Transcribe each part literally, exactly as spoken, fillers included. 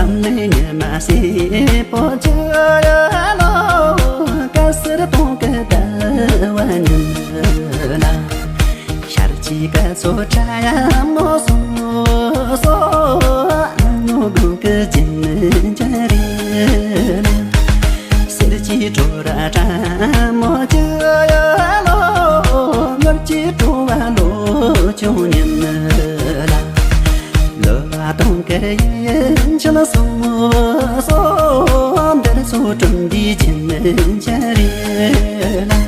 ནི་ཉི་མ་སེར་པོ་ཆུ་ཡ་ལོ། དཀར་སེར་སྟོང་གི་ཟླ་བ་ཉིན་ལ། ཤར་གྱི་སྐར་ཚོགས་ཕྲ་མོ་སོ་སོ། སྔོ་དགོང་གི་སྦྱིན་འཇའ་རེ་ལ། སེར་གྱི་བྲོ་ར་ཕྲ་མོ་ཆུ་ཡ་ལོ། ངར་གྱི་བྲོ་བ་ལོ་ཆུང་ཉིན་ལ། ལོ་བ་སྟོང་གི་ཡན་ཆད་སོ་སོ། འདིར་ཚོགས་དྲུང་འདིའི་སྦྱིན་འཇའ་རེ་ལ།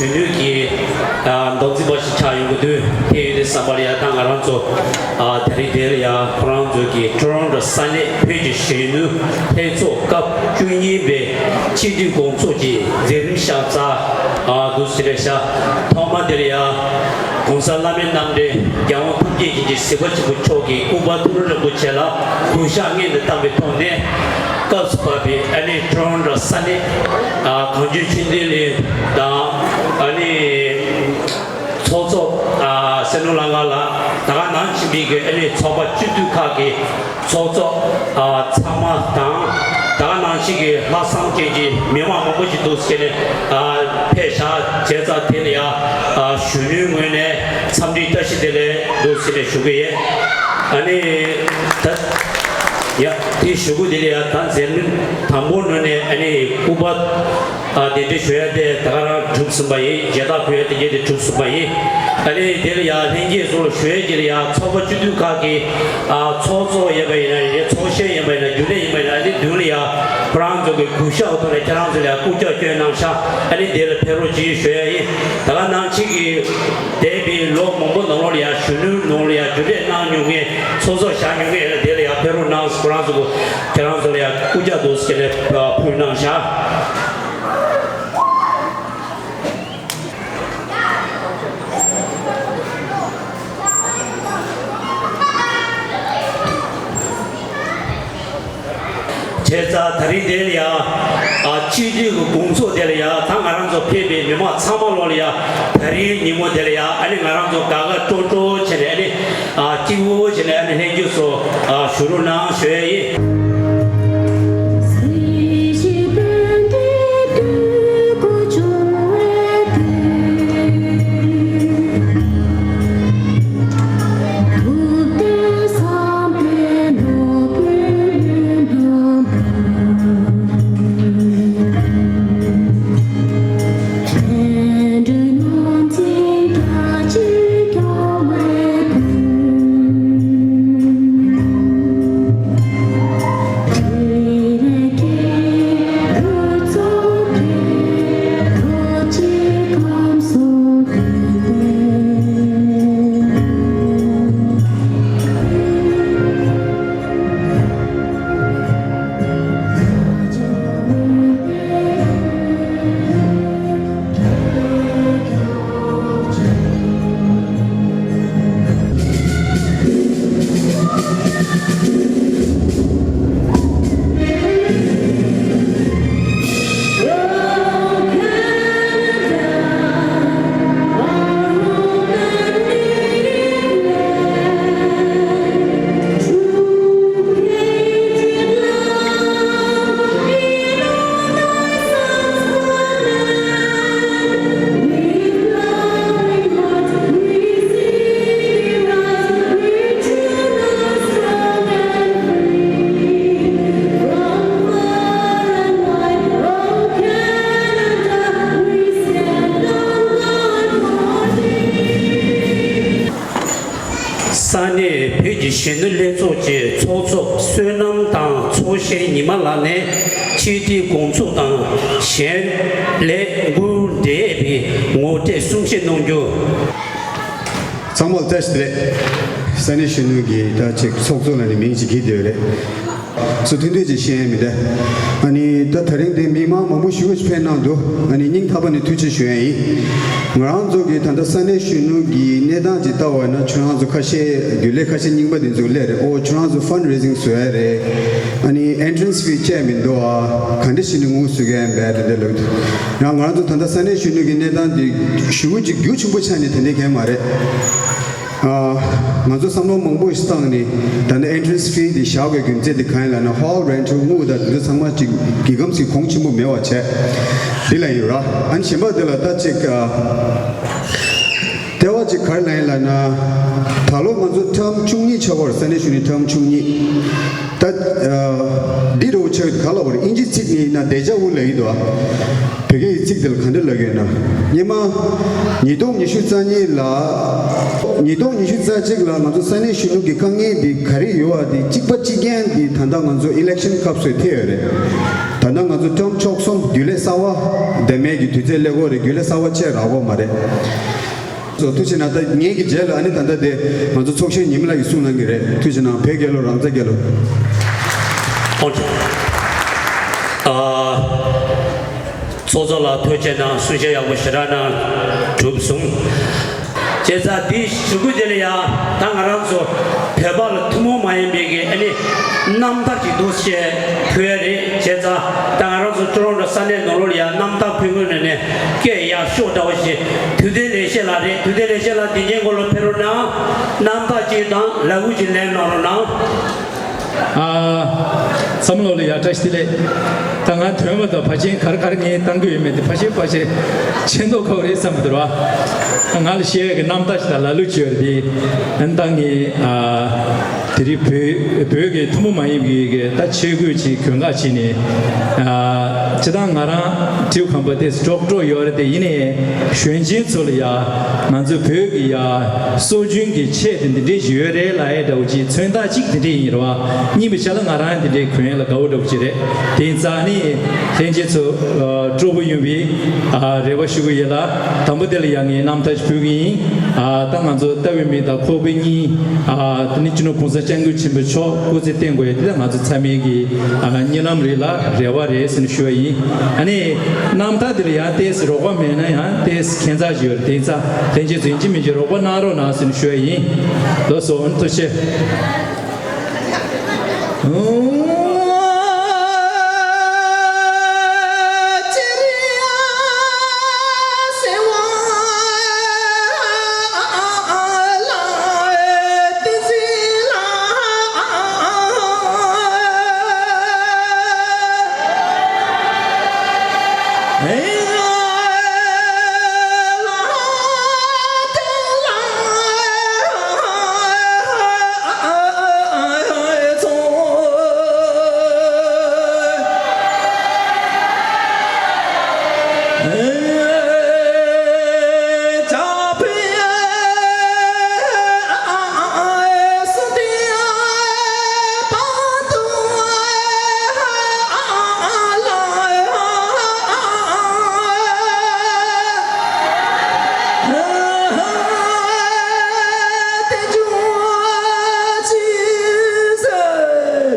གཞོན་ནུ་གི་མདོ་འཛིན་པ་ཞིག་ཆགས་ཡོང་གི་འདུག་དེ་ཡོད་དུས་ཙམ་པར་ཡ་ད་ང་རང་ཚོ་དེ་རིང་དེ་ལ་ཡ་ཁོ་རང་ཚོ་གི་ཊོ་རོན་ཊོ་ས་གནས་བོད་ཀྱི་གཞོན་ནུ་ལྷན་ཚོགས་སྐབས་བཅུ་གཉིས་པའི་སྤྱི་འཐུས་སྐོང་ཚོགས་ཀྱི་མཛད་རིམ་ཤག་ཚ་འདུག་ཟེར་རེད་ཤག་ཐོག་མ་དེ་ལ་ཡ། ༸གོང་ས་བླ་མའི་རྣམ་འདྲེན་རྒྱལ་དབང་ཐམས་ཅད་མཁྱེན་ཅིང་གཟིགས་པ་ཆེན་པོ་མཆོག་གིས་ཨུ་པ་ཐུ་རུ་རིན་པོ་ཆེ་ལ་གུས་ཕྱག་སྔོན་དུ་བཏང་བའི་ཐོག་ནས། སྐབས་སུ་བབས་པའི་ཨ་ནི་ཊོ་རོན་ཊོ་ས་གནས་གངས་ལྗོངས་ཆོས་ལྡན་གླིང་དང་ཨ་ནི་ཚོགས་གཙོ་སེ་ནོར་ལྷ་ཁང་ལ་ད་ག་ནང་བཞིན་པའི་གི་ཨ་ནི་ཚོགས་པ་སྤྱི་འཐུས་ཁག་གི་ཚོགས་གཙོ་ཚང་མ་དང་ད་ག་ནང་བཞིན་གི་ལྷག་བསམ་ཅན་གྱི་མི་མང་མང་པོ་ཞིག་འདུག་ཟེར་ནས། ཕེབས་ཤག་བྱས་ཙང་དེ་ལ་ཡ་ཨ་གཞོན་ནུའི་ངོས་ནས་འཚམས་འདྲིའི་བཀྲ་ཤིས་བདེ་ལེགས་འདུག་ཟེར་ནས་ཞུ་གི་ཡིན། ཨ་ནི་ད་ཡ་དེ་ཞུ་གི་དེ་ལ་ཡ་ད་འཛེམ་དང་པོ་ནང་ནས་ཨ་ནི་སྐུ་པར་ཨ་གདན་འདྲེན་ཞུ་ཡ་དེ་ད་ག་རང་གྲུབ་ཟིན་པ་ཡིན། མཇལ་དར་ཕུལ་ཡ་དེ་གས་དེ་གྲུབ་ཟིན་པ་ཡིན། ཨ་ནི་དེ་ལ་ཡ་ལྷན་རྒྱས་ཚོ་ལ་ཞུ་ཡ་དེ་ལ་ཡ་ཚོགས་པ་བཅུ་དྲུག་ཁག་གི་ཨ་ཚོགས་གཙོ་ཡིན་པ་ཡིན་ན་རེད། ཚོགས་གཞོན་ཡིན་པ་ཡིན་ན་རྒྱུན་ལས་ཡིན་པ་ཡིན་ན་ཨ་ནི་མདུན་ལ་ཡ་ཁོ་རང་ཚོ་གི་གུས་ཞབས་ཐོག་ནས་ཁྱེད་རང་ཚོ་ལ་ཡ་སྐུ་ཕྱག་སྐྱོན་གནང་ཤག་ཨ་ནི་དེ་ལ་ཕེབས་རོགས་གྱིས་ཞུ་ཡ་ཡིན། ད་ག་ནང་ཕྱིན་གྱི་འདས་པའི་ལོ་མང་པོ་ནང་ལོགས་ལ་ཡ་གཞོན་ནུའི་ནང་ལ་ཡ་རྒྱུན་ལས་གནང་མྱོང་མཁན་ཚོགས་གཙོ་བཞག་མྱོང་མཁན་ཡིན་ན་དེ་ལ་ཡ་ཕེབས་རོགས་གནང་། ཁོ་རང་ཚོ་གི་ཁྱེད་རང་ཚོ་ལ་ཡ་སྐུ་ཕྱག་འདུག་ཟེར་ནས་ཕུལ་གནང་ཤག་བྱས་ཙང་ད་རིང་དེ་ལ་ཡ་ཨ་སྤྱི་འཐུས་ཀྱི་དགོང་ཚོགས་དེ་ལ་ཡ་ད་ང་རང་ཚོ་ཕེབས་པའི་མི་མང་ཚང་མ་ལོག་ལ་ཡ་ད་རིང་ཉིན་མོ་དེ་ལ་ཡ་ཨ་ནི་ང་རང་ཚོ་དགའ་དགའ་སྤྲོ་སྤྲོ་བྱས་ནས་ཨ་ནི་ཨ་སྐྱིད་པོ་བྱས་ནས་ཨ་ནི་ལྷན་རྒྱས་ཚོ་ཨ་བཞུགས་རོགས་གནང་ཞུ་ཡ་ཡིན། ས་གནས་བོད་ཀྱི་གཞོན་ནུ་ལྷན་ཚོགས་ཀྱི་ཚོགས་གཙོ་བསོད་ནམས་དང་ཚོགས་གཞོན་ཉི་མ་ལགས་ནས་ཆེད་མཐུན་དགོང་ཚོགས་དང་གཞན་ལས་འགུལ་འབྲེལ་ཡོད་པའི་ངོ་སྤྲོད་གསུང་བཤད་གནང་རྒྱུ། ཚང་མར་བཀྲ་ཤིས་བདེ་ལེགས། ས་གནས་གཞོན་ནུ་གི་ད་ཅིག་ཚོགས་གཙོ་ལ་ནི་མིང་ཅིག་གིས་བསྡད་ཡོད་རེད། སུ་ཐུང་ཐུང་ཅིག་བཤད་ཡ་མི་འདུག་ཨ་ནི་ད་ད་རིང་འདི་མི་མང་མང་པོ་ཞེ་པོ་ཅིག་ཕེབས་གནང་འདུག་ཨ་ནི་སྙིང་ཐག་པ་ནས་ཐུགས་རྗེ་ཆེ་ཞུ་ཡ་ཡིན། ང་རང་ཚོ་གི་ད་ལྟ་ས་གནས་གཞོན་ནུ་གི་གནས་སྟངས་ཅིག་ལྟ་བ་ཡིན་ན་ཁྱོད་རང་ཚོ་ཁ་ཤས་རྒྱུན་ལས་ཁ་ཤས་རྙིང་པ་འདི་ཚོ་སླེབས་རེད། ཨོ་ཁྱོད་རང་ཚོ་ཕན་རེ་ཟིང་བཟོ་ཡ་རེད། ཨ་ནི་ཨེན་ཊི་རན་སི་ཕི་བཅད་མི་འདུག་ཨ། ག་འདྲ་ཞིག་ནས་དངུལ་བཟོ་གི་ཡིན་པས་དེ་འདྲ་ལབ་འདུག་ཡང་ང་རང་ཚོ་ད་ལྟ་ས་གནས་གཞོན་ནུ་གི་གནས་སྟངས་འདི་ཞེ་པོ་ཅིག་རྒྱུ་ཆེན་པོ་ཆགས་ནས་དེ་འདྲ་གང་ཡང་མ་རེད། ཨ། ང་ཚོ་བསམ་བློ་མང་པོ་ཞིག་བཏང་ནས་ད་ནི་ཨེན་ཊི་རན་སི་ཕི་འདི་བཞག་པའི་རྒྱུ་མཚན་དེ་གང་ཡིན་ལབ་ན་ཧོལ་རེན་ཊལ་དངུལ་དང་དེ་ཚོ་ཚང་མ་ཅིག་གི་གམ་ཞིག་གོང་ཆེན་པོ་མེད་པ་བྱས། འདི་ལ་ཡོད་ར། ཨ་ནི་གཞན་པ་འདི་ལ་ད་ཅིག་ཨ། ལྟེ་བ་ཅིག་ག་རེ་ལབ་ཡིན་ལབ་ན། ད་ལོ་ང་ཚོ་ཊརམ་བཅུ་གཉིས་ཆགས་པ་རེད། ས་གནས་གཞོན་ནུའི་ཊརམ་བཅུ་གཉིས། ད་ཨ། འདི་རུ་ཆགས་ཡོད་ག་ལབ་པ་རེད། ཨིན་ཇི་ཚིག་ནས་ཡིན་ན་ཌེ་ཇ་ཝུ་ལབ་ཡོད་དོ། བོད་སྐད་ཡིག་ཚིག་དེ་ལ་ག་འདྲ་ལབ་ཡོད་ན། སྔོན་མ་ཉིས་སྟོང་ཉི་ཤུ་རྩ་གཉིས་ལ། ཉིས་སྟོང་ཉི་ཤུ་རྩ་གཅིག་ལ་ང་ཚོ་ས་གནས་གཞོན་ནུ་གི་དཀའ་ངལ་འདི་ག་རེ་ཡོད་པ་འདི་གཅིག་པ་གཅིག་རྐྱང་འདི་ད་ལྟ་ང་ཚོ་ཨི་ལེག་ཤན་སྐབས་སུ་ཐེ་ཡོད་རེད། ད་ལྟ་ང་ཚོ་ཊརམ་བཅུ་གསུམ་རྒྱུན་ལས་གསར་པ་འདེམས་མཁན་གྱི་དུས་ཚོད་སླེབས་ཀྱི་ཡོད་རེད། རྒྱུན་ལས་གསར་པ་བཅས་རག་གི་ཡོད་མ་རེད། སོ་ཐུགས་རྗེ་གནང་། ད་ངེད་ཀྱི་རྗེས་ལ་ཨ་ནི་ད་ལྟ་དེ་ང་ཚོ་ཚོགས་གཞོན་ཉི་མ་ལགས་ཀྱིས་གསུང་གནང་གི་རེད། ཐུགས་རྗེ་གནང་། བོད་རྒྱལ་ལོ། རང་བཙན་རྒྱལ་ལོ། ཨོ་ཁེ། ཨ། ཚོགས་གཙོ་ལགས་ཐུགས་རྗེ་གནང་། གསུང་བཤད་ཡག་པོ་ཞེ་དྲག་གནང་། གྲུབ་སོང་། བྱས་ཙང་འདི་ཞུ་སྐུལ་དེ་ལ་ཡ་ད་ང་རང་ཚོ་བོད་པ་ལ་ཐུན་མོང་མ་ཡིན་པའི་གི་ཨ་ནི་རྣམ་ཐར་ཅིག་འདུག་ཅེས་ཕུལ་ཡ་རེད། བྱས་ཙང་ད་ང་རང་ཚོ་ཊོ་རོན་ཊོ་ས་གནས་ནང་ལོགས་ལ་ཡ་རྣམ་ཐར་ཕུལ་མཁན་ནང་ནས་སྐད་ཡག་ཤོས་འདྲ་བོ་ཞིག་དུས་ལྡན་ལེགས་བཤད་ལགས་རེད། དུས་ལྡན་ལེགས་བཤད་ལགས་འདི་ཉིན་གོང་ལ་ཕེབས་རོགས་གནང་། རྣམ་ཐར་ཅིག་དང་ལ་འུར་ཅིག་ལེན་གནང་རོགས་གནང་། ཨ། བསམ་བློ་ལ་ཡར་བཀྲ་ཤིས་བདེ་ལེགས། ད་ང་དོན་མ་གཏོགས་ཕལ་ཆེར་ག་རེ་ག་རེ་ངས་བཏང་གི་ཡོད་མེད་དེ་ཕལ་ཆེར་ཕལ་ཆེར་ཆེ་མདོག་ཁ་པོ་རེད་བསམ་གྱི་འདུག་ར། ང་ལ་བཤད་ཡག་གི་རྣམ་ཐར་ཞིག་དང་ལ་ལུ་ཅིག་ཡོད་རེད་དེ། ཨ་ནི་ད་ངས་ཨ་དེ་རིང་བོད་བོད་ཀྱི་ཐུན་མོང་མ་ཡིན་པའི་གི་ད་ཆས་གོས་ཅིག་གྱོན་ག་ཕྱིན་ནས། ཨ་སྤྱིར་བཏང་ང་རང་ཊིའུ་ཁམས་པ་དེ་ཀྲོག་ཀྲོག་ཡོད་རེད་དེ། ཡིན་ནའི་གཞོན་ཆེན་ཚོ་ལ་ཡ་ང་ཚོ་བོད་ཀྱི་ཡ་སྲོལ་རྒྱུན་གྱི་ཆས་དེ་འདི་འདྲས་ཡོད་རེད་ལབ་ཡག་འདྲ་བོ་ཅིག་མཚོན་རྟགས་གཅིག་འདི་འདྲས་ཡིན་རེད་བ། གཉིས་པ་ཆ་ལ་ང་རང་འདི་འདྲས་གྱོན་ཡག་ལ་དགའ་བོ་འདྲ་བོ་ཅིག་རེད། དེ་ཡིན་ཙང་ནི་ལྷན་རྒྱས་ཚོ་ཨ་སྤྲོ་པོ་ཡིན་པའི་ཨ་རེ་བ་ཞུ་གི་ཡོད་ལ། དང་པོ་དེ་ལ་ཡ་ངས་རྣམ་ཐར་ཞིག་ཕུལ་གི་ཡིན། ཨ་ད་ང་ཚོ་ལྟ་བའི་མིག་དང་ཁོག་པའི་སྙིང་། ཨ་དེ་ནི་སྤྱི་ནོར་༸གོང་ས་༸སྐྱབས་མགོན་ཆེན་པོ་མཆོག་སྐུ་ཚེ་བརྟན་དགོས་ཡ་དེ་ད་ང་ཚོ་ཚང་མའི་གི་ཨ་གཉིད་ལམ་རེད་ལ་རེ་བ་རེད་ཟེར་ནས་ཞུ་བ་ཡིན། ཨ་ནི་རྣམ་ཐར་དེ་ལ་ཡང་ཏོག་ཙམ་རོགས་པ་མེད་ན་ཡང་ཏོག་ཙམ་ཁྱད་མཚར་ཞིག་ཡོད་རེད། དེ་ཡིན་ཙང་ལྷན་རྒྱས་ཚོ་ཡིན་གཅིག་མིན་གཅིག་རོགས་པ་གནང་རོགས་གནང་ཟེར་ནས་ཞུ་བ་ཡིན། ལགས་སོ། ཨ་ནི་ཐུགས་རྗེ་ཆེ།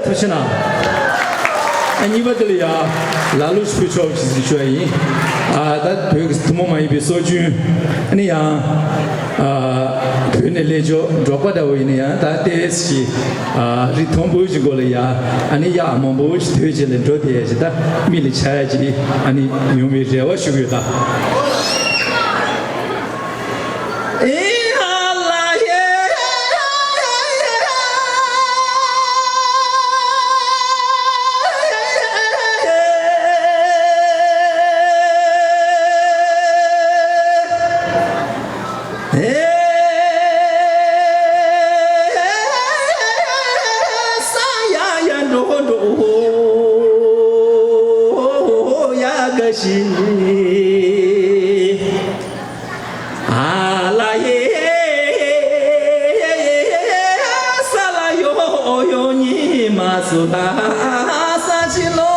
ཐུགས་རྗེ་གནང་། ཨ་གཉིས་པ་དེ་ལ་ཡ་ལ་ལུ་ཞིག་ཕུལ་ཆོག་ཅེས་ཞུ་བ་ཡིན། ཨ་ད་བོད་ཀྱི་ཐུན་མོང་མ་ཡིན་པའི་སྲོལ་རྒྱུན། ཨ་ནི་ཡང་ཨ་བོད་ནས་སླེབས་ཆོག་འབྲོག་པ་འདྲ་བོ་ཡིན་ན་ཡང་ད་ལྟའི་ཞིག་ཨ་རི་མཐོན་པོ་ཞིག་སྒོ་ལ་ཡ་ཨ་ནི་གཡག་མང་པོ་ཞིག་ཐོན་བྱས་ལ་འགྲོ་བསྡད་ཡ་ཞིག་ད་མིག་ལ་འཆར་ཡ་ཅིག་ཨ་ནི་ཡོང་བའི་རེ་བ་ཞུ་གི་ཡོད་ད། ཨ་ལ་ཡེ། ས་ལ་ཡོ་ཡོ་ཉི་མ་སུ་ད་ས་ཆི་ལོ།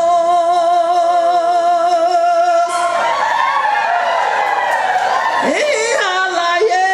ཨེ་ཨ་ལ་ཡེ།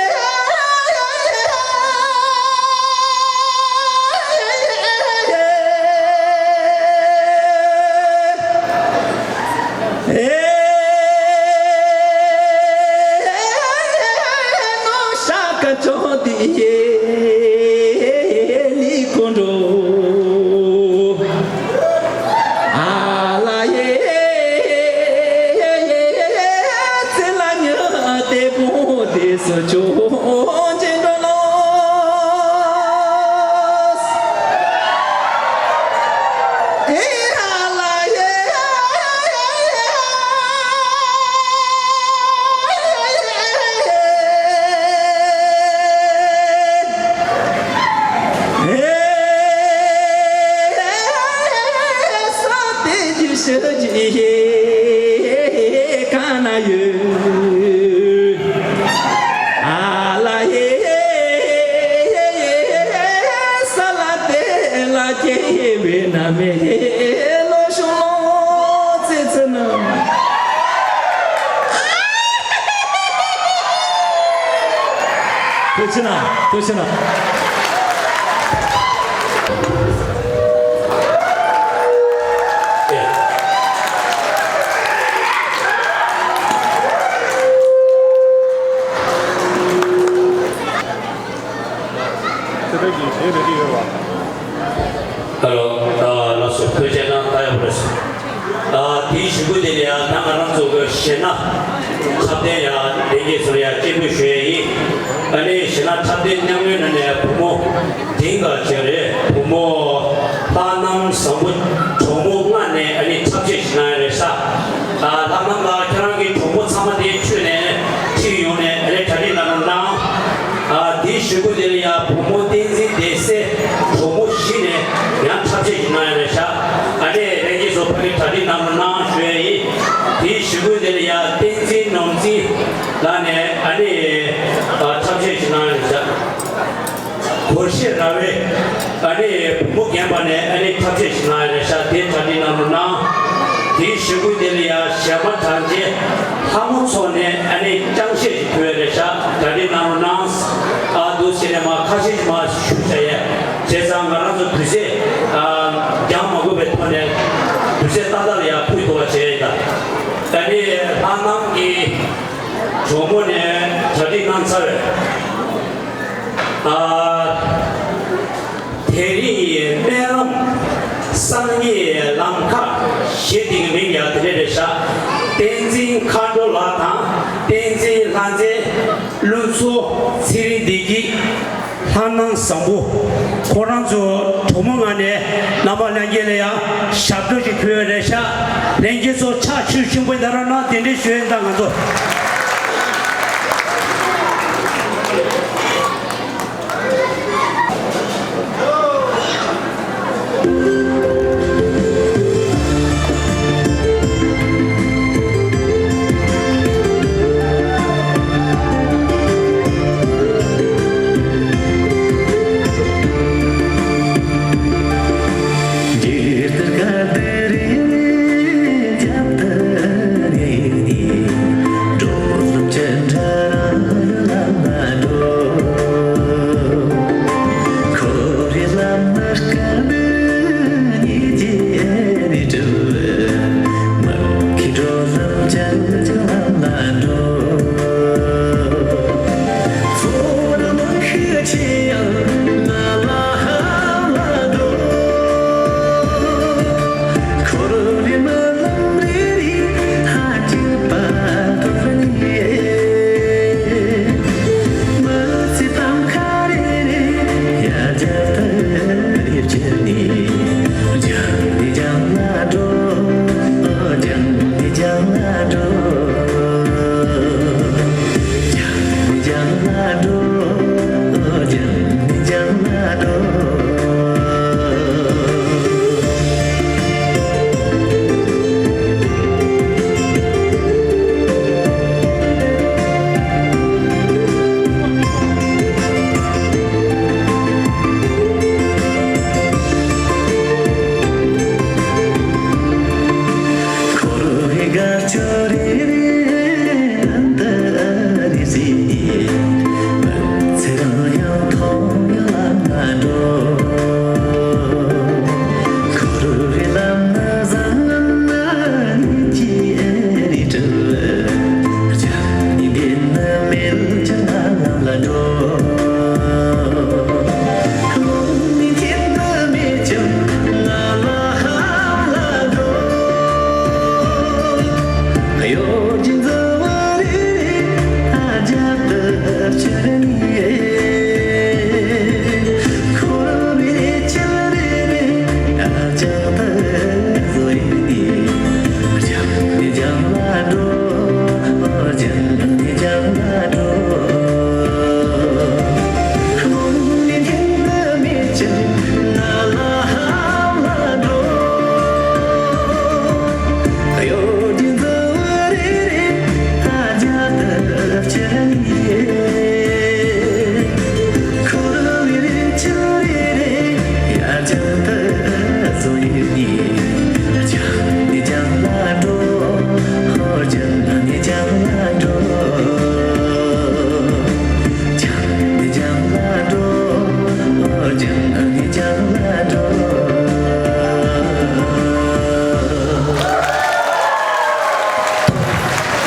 ཐུགས་རྗེ་གནང་། ཐུགས་རྗེ་གནང་། ཧེ་ལོ། ཨ་ལགས་སོ། ཐུགས་རྗེ་གནང་། ད་ཡག་པོ་རེད། ཨ་དེའི་གཞུག་གུ་དེ་ལ་ཡང་ད་ང་རང་ཚོ་གི་གཞས་སྣ་འཁྲབ་སྟོན་ཡང་ལྷན་རྒྱས་ཚོར་ཡང་སྤྱན་འབུལ་ཞུ་ཡས་ཡིན། ཨ་ནི་གཞས་སྣ་འཁྲབ་སྟོན་མཉམ་མོལ་ནང་ནས་བུ་མོ་དིང་ག་ཅན་རེད། བུ་མོ་ལྷ་ བཟང་པོ་གྲོགས་མོ་ལྔ་ནས་ཨ་ནི་འཁྲབ་ཆས་ཤིག་གནང་ཡ་རེད་ཤག་ཨ་ལྷ་ནང་ལ་ཁྱེད་རང་གི་གྲོགས་མོ་ཚང་མ་དེ་ཁྲོད་ནས་ཁྲིད་ཡོང་ནས་ཨ་ནི་གྲ་སྒྲིག་གནང་རོགས་གནང་། ཨ་དེའི་གཞུག་གུ་དེ་ལ་ཡང་བུ་མོ་བསྟན་འཛིན་བདེ་གསལ་གྲོགས་མོ་བཞི་ནས་ཡང་འཁྲབ་ཆས་ཤིག་གནང་ཡ་རེད་ཤག་ཨ་ནི་ལྷན་རྒྱས་ཚོ་ཕ་གི་གྲ་སྒྲིག་གནང་རོགས་གནང་ཞུ་ཡ་ཡིན། དེའི་གཞུག་གུ་དེ་ལ་ཡང་བསྟན་འཛིན་ནོར་འཛིན་ལགས་ནས་ཨ་ནི་ཨ་འཁྲབ་ཆས་ཤིག་གནང་ཡ་རེད་ཤག་སྒོར་གཞས་ར་བའི་ཨ་ནི་བུ་མོ་རྒན་པ་ནས་ཨ་ནི་འཁྲབ་ཆས་ཤིག་གནང་ཡ་རེད་ཤག་དེ་གྲ་སྒྲིག་གནང་རོགས་གནང་། དེའི་གཞུག་གུ་དེ་ལ་ཡ་གཞས་མ་གྲགས་ཅན་ལྷ་མོ་ཚོ་ནས་ཨ་ནི་རྐྱང་གཞས་ཤིག་ཕུལ་ཡ་རེད་ཤག་གྲ་སྒྲིག་གནང་རོགས་གནང་། ཨ་འདུག་ཟེར་ནས་མ་ཁ་ཤས་ཤིག་མ་ཞུ་བྱ་ཡས། བྱས་ཙང་ང་རང་ཚོ་དུས་ཚོད་ཨ་འགྱངས་མ་དགོས་པའི་ཐོག་ནས་དུས་ཚོད་ཏག་ཏག་ལ་ཡ་ཕུལ་ཐུབ་པ་བྱས་ཡིན་ད། ཨ་ནི་ལྷ་ནང་གི་གྲོགས་མོ་ནས་གྲ་སྒྲིག་གནང་ཚར་བས། ཨ་དེ་རིང་གི་སྨོན་ལམ་སངས་རྒྱས་ལམ་ཁ་ཞེས་དེ་གི་མིང་ཡང་དེ་འདྲ་རེད་ཤག་བསྟན་འཛིན་མཁའ་འགྲོ་ལགས་དང་བསྟན་འཛིན་ལྷ་མཛེས། ཀླུ་མཚོ། ཚེ་རིང་བདེ་སྐྱིད། ལྷ་ནང་བཟང་པོ། ཁོ་རང་ཚོ་གྲོགས་མོ་ལྔ་ནས་རྣམ་པ་ལྷན་རྒྱས་ལ་ཡང་ཞབས་བྲོ་ཞིག་ཕུལ་བ་རེད་ཤག་ལྷན་རྒྱས་ཚོ་ཕྱག་མཆོད་ཆེན་པོ་གནང་རོགས་གནང་། དེ་འདྲའི་ཞུ་ཡིན་ད་ང་ཚོ། ད་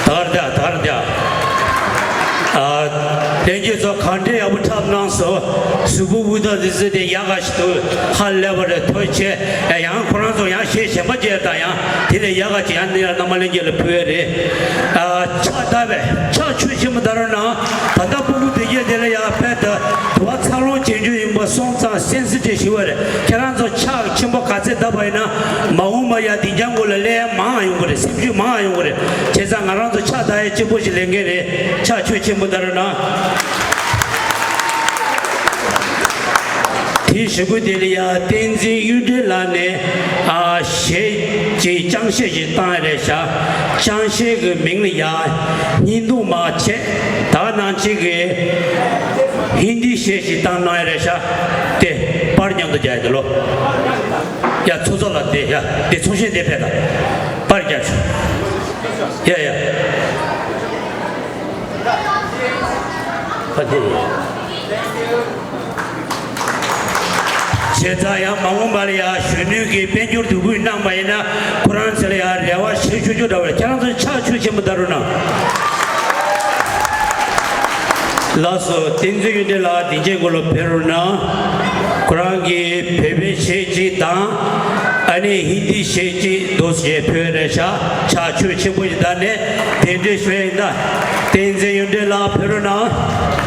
གར་འདུག་ད་གར་འདུག་ཨ། ལྷན་རྒྱས་ཚོ་གང་འདྲའི་ཡག་པོ་འཁྲབ་གནང་སོང་། གཟུགས་པོ་དབུགས་ཐག་དེ་ཚོ་དེ་ཡག་ག་ཞིག་འདུག་ཧ་ལས་པ་རེད། ཐུགས་རྗེ་ཆེ། ཡང་ཁོ་རང་ཚོ་ཡང་གཞས་གཞན་པ་བྱས་དང་ཡང་དེ་ལས་ཡག་ག་ཅིག་ཡང་ནི་རྣམ་པ་ལྷན་རྒྱས་ལ་ཕུལ་བ་རེད། ཨ། ཕྱག་བཏབ་པས་ཕྱག་མཆོད་ཆེན་པོ་གནང་རོགས་གནང་། ད་ལྟ་སྤུ་གུ་དེ་གས་དེ་ལ་ཡང་ཕེབས་ཏེ་དུ་བ་འཚར་ལོངས་བྱེད་རྒྱུ་ཡིན་པ་སོང་ཙང་སེམས་གསོ་བྱེད་ཞུ་བ་རེད། ཁྱེད་རང་ཚོ་ཕྱག་ཆེན་པོ་ག་ ཚད་བཏབ་པ་ཡིན་ན་མ་འོངས་པ་ཡ་སྡིངས་ཆ་གུ་ལ་སླེབས་ཡ་མང་ཡོང་གི་རེད། སེམས་ཤུགས་མང་ཡོང་གི་རེད། བྱས་ཙང་ང་རང་ཚོ་ཕྱག་བཏབ་ཡ་གཅིག་པོ་ཞིག་ལས་འགན་རེད། ཕྱག་མཆོད་ཆེན་པོ་བཏབ་རོགས་གནང་། དེ་ཞུ་གུ་དེ་ལ་ཡ་བསྟན་འཛིན་གཡུ་སྒྲོན་ལགས་ནས་ཨ་གཞས་ཀྱི་ཅང་ཤེས་ཤིག་བཏང་ཡ་རེད་ཤག་ཅང་ཤེས་ཀྱི་མིང་ལ་ཡ་བརྙན་ཐུང་མ་བྱས་ད་ག་ནང་བཞིན་གྱི་ཧིན་དི་གཞས་ཤིག་བཏང་གནང་ཡ་རེད་ཤག་དེ་པར་མཉམ་དུ་རྒྱག་ཡ་དེ་ལོ། ཡ་ཚོ་ཚོ་ལ་དེ་ཡ་དེ་ཚོ་ཤེས་དེ་ཕེབས་དང་པར་རྒྱག་ཆོག་ཡ་ཡ། ཨ་དེ། བྱས་ཙང་ཡང་མ་འོངས་པ་ལ་ཡང་གཞོན་ནུ་གིས་དཔལ་འབྱོར་འདུ་འགོད་གནང་པ་ཡིན་ན་ཁོ་རང་ཚོ་ལ་ཡང་རེ་བ་ཆེ་ཤོས་ཤོས་འདྲ་བ་ཁྱེད་རང་ཚོ་ཕྱག་མཆོད་ཆེན་པོ་བཏབ་རོགས་གནང་། ལགས་སོ། བསྟན་འཛིན་གཡུ་སྒྲོན་ལགས་སྡིངས་ཆའི་སྒོ་ལ་ཕེབས་རོགས་གནང་། ཁོ་རང་གིས་བོད་པའི་གཞས་གཅིག་དང་། ཨ་ནི་ཧིན་དི་གཞས་གཅིག་འདུག་སེ་ཕུལ་རེད་ཤག་ཕྱག་མཆོད་ཆེན་པོ་ཞིག་བཏབ་ནས་གདན་འདྲེན་ཞུ་ཡ་ཡིན་ད། བསྟན་འཛིན་གཡུ་སྒྲོན་ལགས་ཕེབས་རོགས་གནང་།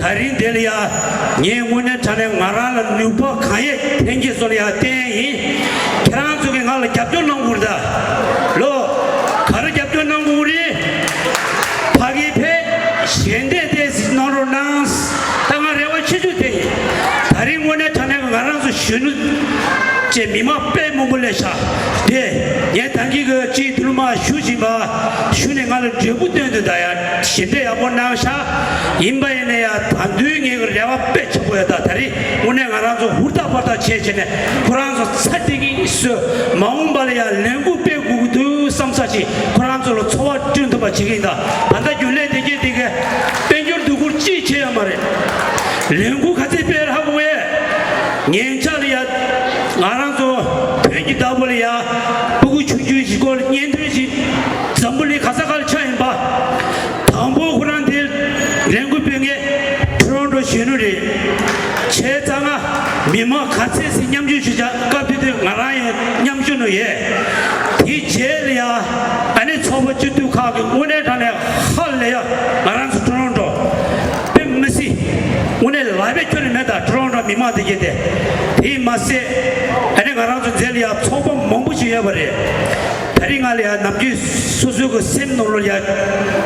ད་རིང་འདི་ལ་ཡ། ངས་དངོས་གནས་དྲང་གནས་ང་རང་ལ་ནུས་པ་གང་ཡོད་ལྷན་རྒྱས་ཚོ་ལ་ཡ་བསྟན་ཡིན། ཁྱེད་རང་ཚོ་གིས་ང་ལ་རྒྱབ་སྐྱོར་གནང་དགོས་རེད་ད། ལོ། ག་རེ་རྒྱབ་སྐྱོར་གནང་དགོས་རེད། ཕ་གི་ཕེབས། ཞལ་འདེབས་དེ་གནང་རོགས་གནང་། ད་ང་རེ་བ་ཆེ་ཤོས་དེ་ཡིན། ད་རིང་དངོས་གནས་དྲང་གནས་ང་རང་ཚོ་གཞོན་ནུ་བཅས་མི་མང་དཔེ་མང་པོ་སླེབས་ཤག་དེ་ངས་ད་གིན་གྱི་སྤྱི་འཐུས་ལ་མར་ཞུ་བཞིན་པ་ཞུ་ནས་ང་ལ་འབྲས་བུ་སྟོན་དུས་ད་ཡ་ཞལ་འདེབས་ཡག་པོ་གནང་ཤག་ཡིན་པ་ཡིན་ན་ཡ་ད་དུང་ངའི་རེ་བ་དཔེ་ཆེན་པོ་ཡོད། ད་ད་རིང་དངོས་གནས་ང་རང་ཚོ་ཧུར་ཐག་པར་ཐག་བྱས་བྱས་ནས་ཁོ་རང་ཚོ་ཚ་ཏིག་གིས་སུ་མ་འོངས་པ་ལ་ཡ་ལས་འགུལ་སྤེལ་དགོས་ཀྱི་འདུག་བསམ་ས་ཞིག་ཁོ་རང་ཚོ་ལ་ཚོར་བ་བསྐྲུན་ཐུབ་པ་བྱེད་ཀྱི་ཡིན། ད་ད་ལྟ་རྒྱུན་ལས་དེ་གས་དེ་གས་དཔལ་འབྱོར་སྡུག་སྐུར་ཅིག་བྱས་ཡོད་མ་རེད། ལས་འགུལ་ག་ཚད་སྤེལ་རག་གི་ཡོད། ཉེ་ཆར་ལ་ཡ་ང་རང་ཚོ་བོད་ཀྱི་བདག་པོ་ལ་ཡ་ཕྲུ་གུ་ཆུང་ཆུང་ཞིག་སྐོར་ལ་བརྙན་ཐུང་ཞིག་འཛམ་བུ་གླིང་ག་ས་ག་ལ་ཆགས་ཡིན་པ། དང་པོ་ཁོ་རང་དེ་ལས་འགུལ་སྤེལ་མཁན་ཊོ་རོན་ཊོ་གཞོན་ནུ་རེད། བྱས་ཙང་ང་མི་མང་ག་ཚད་ཅིག་མཉམ་ཞུགས་ཞུ་བྱ་སྐབས་དེ་དུས་ང་རང་ཡང་མཉམ་ཞུགས་ནུས་ཡོད། དེ་རྗེས་ལ་ཡ་ཨ་ནི་ཚོགས་པ་སྤྱི་འཐུས་ཁག་གི་དངོས་གནས་དྲང་གནས་ཧ་ལས་ཡ་ང་རང་ཚོ་ཊོ་རོན་ཊོ་དཔེ་མི་སྲིད་དངོས་གནས་ལབ་པའི་ཁྱོན་ནས་མེད། ད་ཊོ་རོན་ཊོ་མི་མང་དེ་གས་དེ་དེ་མ་ཟད་ཨ་ནི་ང་རང་ཚོ་མཛད་ལ་ཡ་ཚོགས་པ་མང་པོ་ཞིག་ཡོད་པ་རེད། ད་རིང་ང་ལ་ཡ་ནམ་རྒྱུན་སོ་སོའི་གི་སེམས་ནང་ལོགས་ཡ་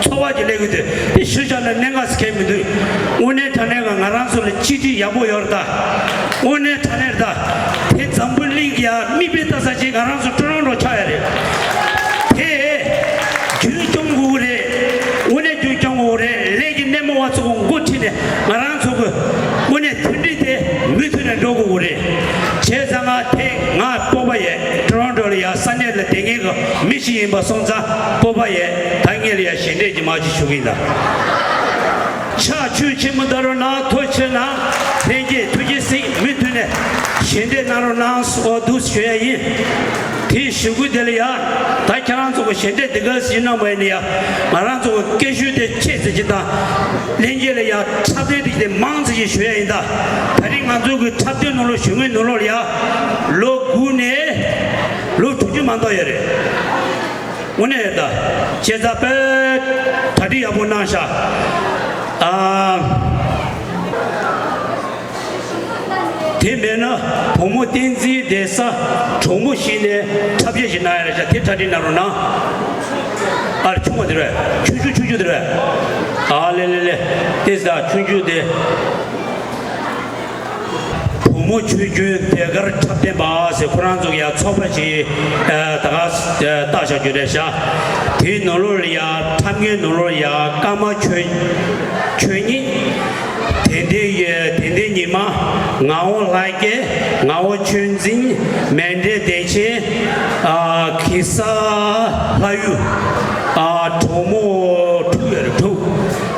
ཚོར་བ་ཞིག་སླེབས་ཀྱི་འདུག་དེ་ཞུ་བྱ་ལ་གནད་འགག་ཟེར་མཁན་མི་འདུག་དངོས་གནས་དྲང་གནས་ང་ང་རང་ཚོ་ལ་གཅིག་སྒྲིལ་ཡག་པོ་ཡོད་རེད་ད། དངོས་གནས་དྲང་གནས་རེད་ད། དེ་འཛམ་བུ་གླིང་གི་ཡ་མིག་དཔེ་ལྟ་ས་ཅིག་ང་རང་ཚོ་ཊོ་རོན་ཊོ་ཆགས་ཡ་རེད། དེ་རྒྱུན་སྐྱོང་དགོས་ཀྱི་རེད། དངོས་གནས་རྒྱུན་སྐྱོང་དགོས་ཀྱི་རེད། ལས་ཀྱི་སྣེ་མོ་བ་ཚོ་གི་འགོ་ཁྲིད་ནས་ང་རང་ཚོ་གི་དངོས་གནས་མཐུན་སྒྲིལ་དེ་མུ་མཐུད་ནས་འགྲོ་དགོས་ཀྱི་རེད། བྱས་ཙང་ང་དེ་ང་སྤོབས་པ་ཡོད། ཊོ་རོན་ཊོ་ལ་ཡ་ས་གནས་ལ་བསྡད་མཁན་གྱི་མི་ཞིག་ཡིན་པ་སོང་ཙང་སྤོབས་པ་ཡོད། ད་ངེད་ལ་ཡ་ཞལ་འདེབས་ཀྱི་མར་ཅིག་ཞུ་གི་ཡིན་ད། ཕྱག་མཆོད་ཆེན་མོ་བཏབ་རོགས་གནང་། ཐུགས་རྗེ་གནང་། ལྷན་རྒྱས་ཐུགས་རྗེ་གཟིགས། མུ་མཐུད་ནས་ཞལ་འདེབས་གནང་རོགས་གནང་ཟེར་འོ་འདུག་ཞུ་ཡ་ཡིན། དེའི་གཞུག་གུ་དེ་ལ་ཡ། ད་ཁྱེད་རང་ཚོ་གི་ཞལ་འདེབས་འདི་ག་ཞིག་གནང་བ་ཡིན་ན་ཡ། ང་རང་ཚོ་གི་སྐད་ཤུགས་དེ་ཆེ་ཙམ་ཅིག་དང་། ལྷན་རྒྱས་ལ་ཡ་འཁྲབ་སྟོན་དེ་དེ་མང་ཙམ་ཞིག་ཞུ་ཡ་ཡིན་ད། ད་རིང་ང་ཚོ་གི་འཁྲབ་སྟོན་ནང་ལོགས་ཞུ་མཁན་ནང་ལོགས་ལ་ཡ། ལོ་དགུ་ནས་ལོ་དྲུག་ཅུ་མ་གཏོགས་ཡོད་རེད། དངོས་གནས་ཡོད་ད། བྱས་ཙང་དཔེ་གྲ་སྒྲིག་ཡག་པོ་གནང་ཤག་ཨ། དེ་མེད་ན་བུ་མོ་བསྟན་འཛིན་བསྡད་ས་གྲོགས་མོ་ཞིག་ནས་འཁྲབ་ཆས་ཞིག་གནང་ཡ་རེད་ཤག་དེ་གྲ་སྒྲིག་གནང་རོགས་གནང་། ཨ་རེ་ཆུང་བ་དེ་རེད། ཆུང་ཆུང་ཆུང་ཆུང་དེ་རེད། ཨ་ལེ་ལེ་ལེ། དེ་ས་ཆུང་ཆུང་དེ། བུ་མོ་ཆོས་སྐྱོང་ཟློས་གར་འཁྲབ་སྟོན་པ་ཟེར་ཁོ་རང་ཚོ་གི་ཡ་ཚོགས་པ་ཞིག་ཨ་ད་ག་ཨ་བཏགས་བཞག་རྒྱུ་རེད་ཤག་དེའི་ནང་ལོགས་ལ་ཡ་འཁྲབ་མཁན་ནང་ལོགས་ལ་ཡ་ཀརྨ་ཆོས་ཆོས་ཉིད། དན་ལྡན་ཡེ་དན་ལྡན་ཉི་མ། ངག་དབང་ལྷ་རྒྱལ། ངག་དབང་ཆོས་འཛིན། མཎྜལ་བདེ་ཆེན། ཨ་གེ་སར་ལྷ་ཡུལ། ཨ་གྲོགས་མོ་དྲུག་ཡོད་རེད་དྲུག་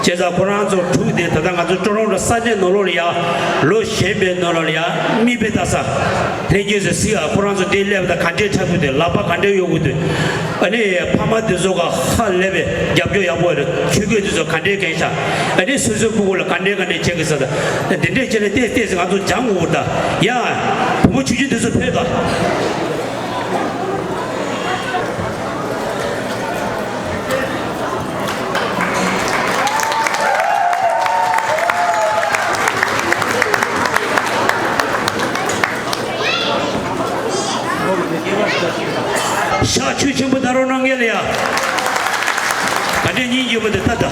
བྱས་ཙང་ཁོ་རང་ཚོ་དྲུག་དེ་ད་ལྟ་ང་ཚོ་ཀྲོ་རོན་ཀྲོ་ས་གནས་ནང་ལོགས་ལ་ཡ། ལོ་གཞོན་པའི་ནང་ལོགས་ལ་ཡ་མིག་དཔེ་ལྟ་ས། ལྷན་རྒྱས་ཚོས་གཟིགས་ཨ། ཁོ་རང་ཚོ་འདིར་སླེབས་དང་ག་འདྲས་འཁྲབ་ཀྱི་འདུག་ལག་པ་ག་འདྲས་གཡོག་གི་འདུག་ཨ་ནི་ཕ་མ་དེ་ཚོ་ག་ཧ་ལས་པའི་རྒྱབ་སྐྱོར་ཡག་པོ་རེད། ཆོས་གོས་དེ་ཚོ་ག་འདྲས་གྱོན་ཤག་ཨ་ནི་སོ་སོའི་སྤུ་གུ་ལ་ག་འདྲས་ག་འདྲས་བྱེད་ཀྱི་ཟེར། ད་འདི་འདྲས་བྱས་ནས་ཏོག་ཙམ་ང་ཚོ་སྦྱང་དགོས་ད། ཡ། བུ་མོ་ཆུང་ཆུང་དེ་ཚོ་ཕེབས་དང་། ཤག་ཆོས་ཆེན་པོ་ད་རུང་གནང་མཁན་ལ་ཡ། ག་འདྲས་སྙིང་རྗེ་པོ་འདི་ལྟ་ད།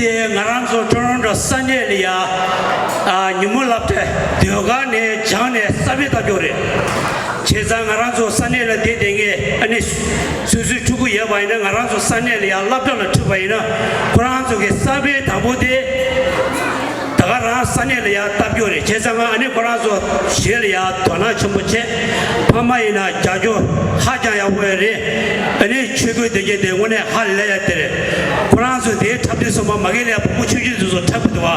དེ་ང་རང་ཚོ་ཊོ་རོན་ཊོ་ས་གནས་ལ་ཡ། ཨ། ཉིན་མོ་སློབ་གྲྭ་ཟློས་གར་ནས་སྦྱངས་ནས་གསར་སྤེལ་བཏང་རྒྱུ་རེད། བྱས་ཙང་ང་རང་ཚོ་ས་གནས་ལ་བསྡད་བསྡད་མཁན་ཨ་ནི་སོ་སོའི་ཕྲུ་གུ་ཡོད་པ་ཡིན་ན། ང་རང་ཚོ་ས་གནས་ལ་ཡ་སློབ་གྲྭ་ལ་ཁྲིད་པ་ཡིན་ན། ཁོ་རང་ཚོ་གི་གསར་སྤེལ་དང་པོ་དེ་ད་ག་རང་ས་གནས་ལ་ཡ་བཏང་རྒྱུ་རེད། བྱས་ཙང་ང་ཨ་ནི་ཁོ་རང་ཚོ་གཞས་ལ་ཡ་དོ་སྣང་ཆེན་པོ་བྱས། ཕ་མ་ཡིན་ན་རྒྱབ་སྐྱོར་ཧ་ཅང་ཡག་པོ་ཡོད་རེད། ཨ་ནི་ཆོས་གོས་དེ་གྱད་དེ་དངོས་གནས་ཧ་ལས་ཡ་དེ་རེད། ཁོ་རང་ཚོ་དེའི་འཁྲབ་སྟོན་སོང་བ་མ་གི་ལས་བུ་མོ་ཆུང་ཆུང་དེ་ཚོ་འཁྲབ་གི་འདུག་བ།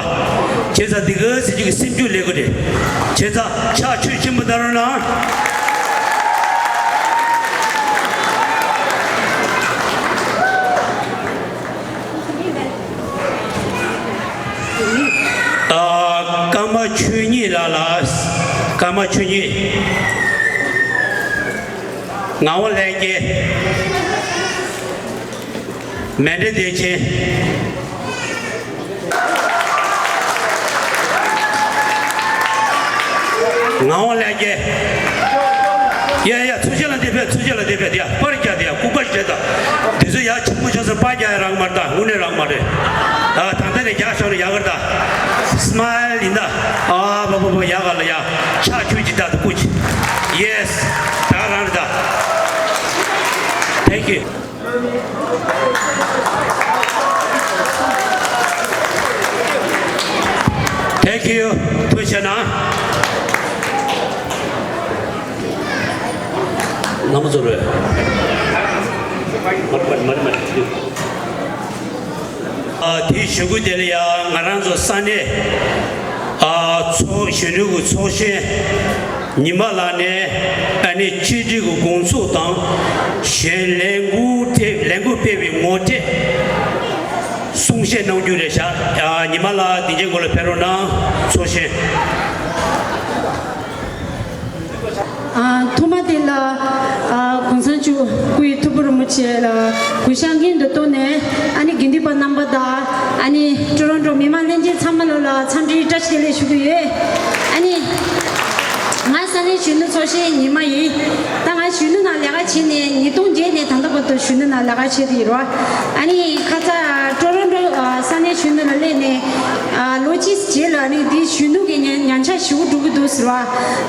བྱས་ཙང་འདི་ག་ཟེར་རྒྱུ་གི་སེམས་ཤུགས་ལེན་དགོས་རེད། བྱས་ཙང་ཕྱག་མཆོད་ཆེན་པོ་གནང་རོགས་གནང་། ཨ། ཀརྨ་ཆོས་ཉིད་ལགས་ལ། ཀརྨ་ཆོས་ཉིད། ངག་དབང་ལྷན་རྒྱས། མཎྜལ་བདེ་ཆེན། ངག་དབང་ལྷན་རྒྱས། ཡ་ཡ། ཚུར་ཕྱིན་ལ་འདི་ཕེབས། ཚུར་ཕྱིན་ལ་འདི་ཕེབས། ཡ། པར་རྒྱག་དེ་ཡ། སྐུ་པར་བྱས་ད། འདི་ཚོ་ཡ་ཆེན་པོ་ཆགས་སོང་། པར་རྒྱག་ཡ་རག་མ་རེད་ད། དངོས་གནས་རག་མ་རེད། ཨ། ད་ལྟ་ནས་རྒྱག་ཤོག་ལ་ཡག་ག་རེད་ད། སི་མའིལ་ཡིན་ད། ཨ། བ་བ་བ། ཡག་ག་ལ་ཡ། ཕྱག་མཆོད་ཅིག་ད། ད་སྐུ་མཁྱེན། ཡེ་སི། ད་རང་རེད་ད། Thank you. Thank you. ཐུགས་རྗེ་གནང་། རྣམ་པ་ཚོ་རེད། མར་མར་མར་མར། ཨ། དེའི་གཞུག་གུ་དེ་ལ་ཡང་ང་རང་ཚོ་ས་གནས། ཨ། ཚོགས་གཞོན་ནུ་གི་ཚོགས་གཞོན་ཉི་མ་ལགས་ནས་ཨ་ནི་ཆེད་སྒྲིག་གི་དགོངས་ཚུལ་དང་། གཞན་ལས་འགུལ་ཐེབས་ལས་འགུལ་སྤེལ་བའི་ངོ་སྤྲོད་གསུང་བཤད་གནང་རྒྱུ་རེད་ཤག་ཨ། ཉི་མ་ལགས་སྡིངས་ཆའི་མགོ་ལ་ཕེབས་རོགས་གནང་། ཚོགས་གཞོན། ཨ། ཐོག་མ་དེ་ལ། ཨ། གུང་སེང་མཆོག་སྐུའི་ཐུགས་ཁུར་རིན་པོ་ཆེ་ལ་གུས་ཕྱག་སྙིང་དུ་བཏོན་ནས། ཨ་ནི་དགེ་འདུན་པ་རྣམ་པ་དང་། ཨ་ནི་ཊོ་རོན་ཊོ་མི་མང་ལྷན་རྒྱས་ཚང་མ་ལོ་ལ་འཚམས་འདྲིའི་བཀྲ་ཤིས་བདེ་ལེགས་ཞུ་གི་ཡོད། ཨ་ནི་ང་ས་གནས་གཞོན་ནུ་ཚོགས་གཞོན་ཉི་མ་ཡིན། ད་ང་གཞོན་ནུ་ནང་ལས་ཀ་བྱེད་ནས་ཉིས་སྟོང་བརྒྱད་ནས་ད་ལྟ་བར་དུ་གཞོན་ནུ་ནང་ལས་ཀ་བྱེད་དེ་ཡོད་རོ། ཨ་ནི་ཁ་ཚ་ཊོ་རོན་ཊོ། ཨ། ས་གནས་གཞོན་ནུ་ལ་སླེབས་ནས། ཨ། ལོ་གཅིག་རྗེས་ལ་ནི་འདི་གཞོན་ནུ་གི་ཉ་ཉམས་ཆག་ཞེ་པོ་འགྲོ་གི་འདུག་ཟེར་བ།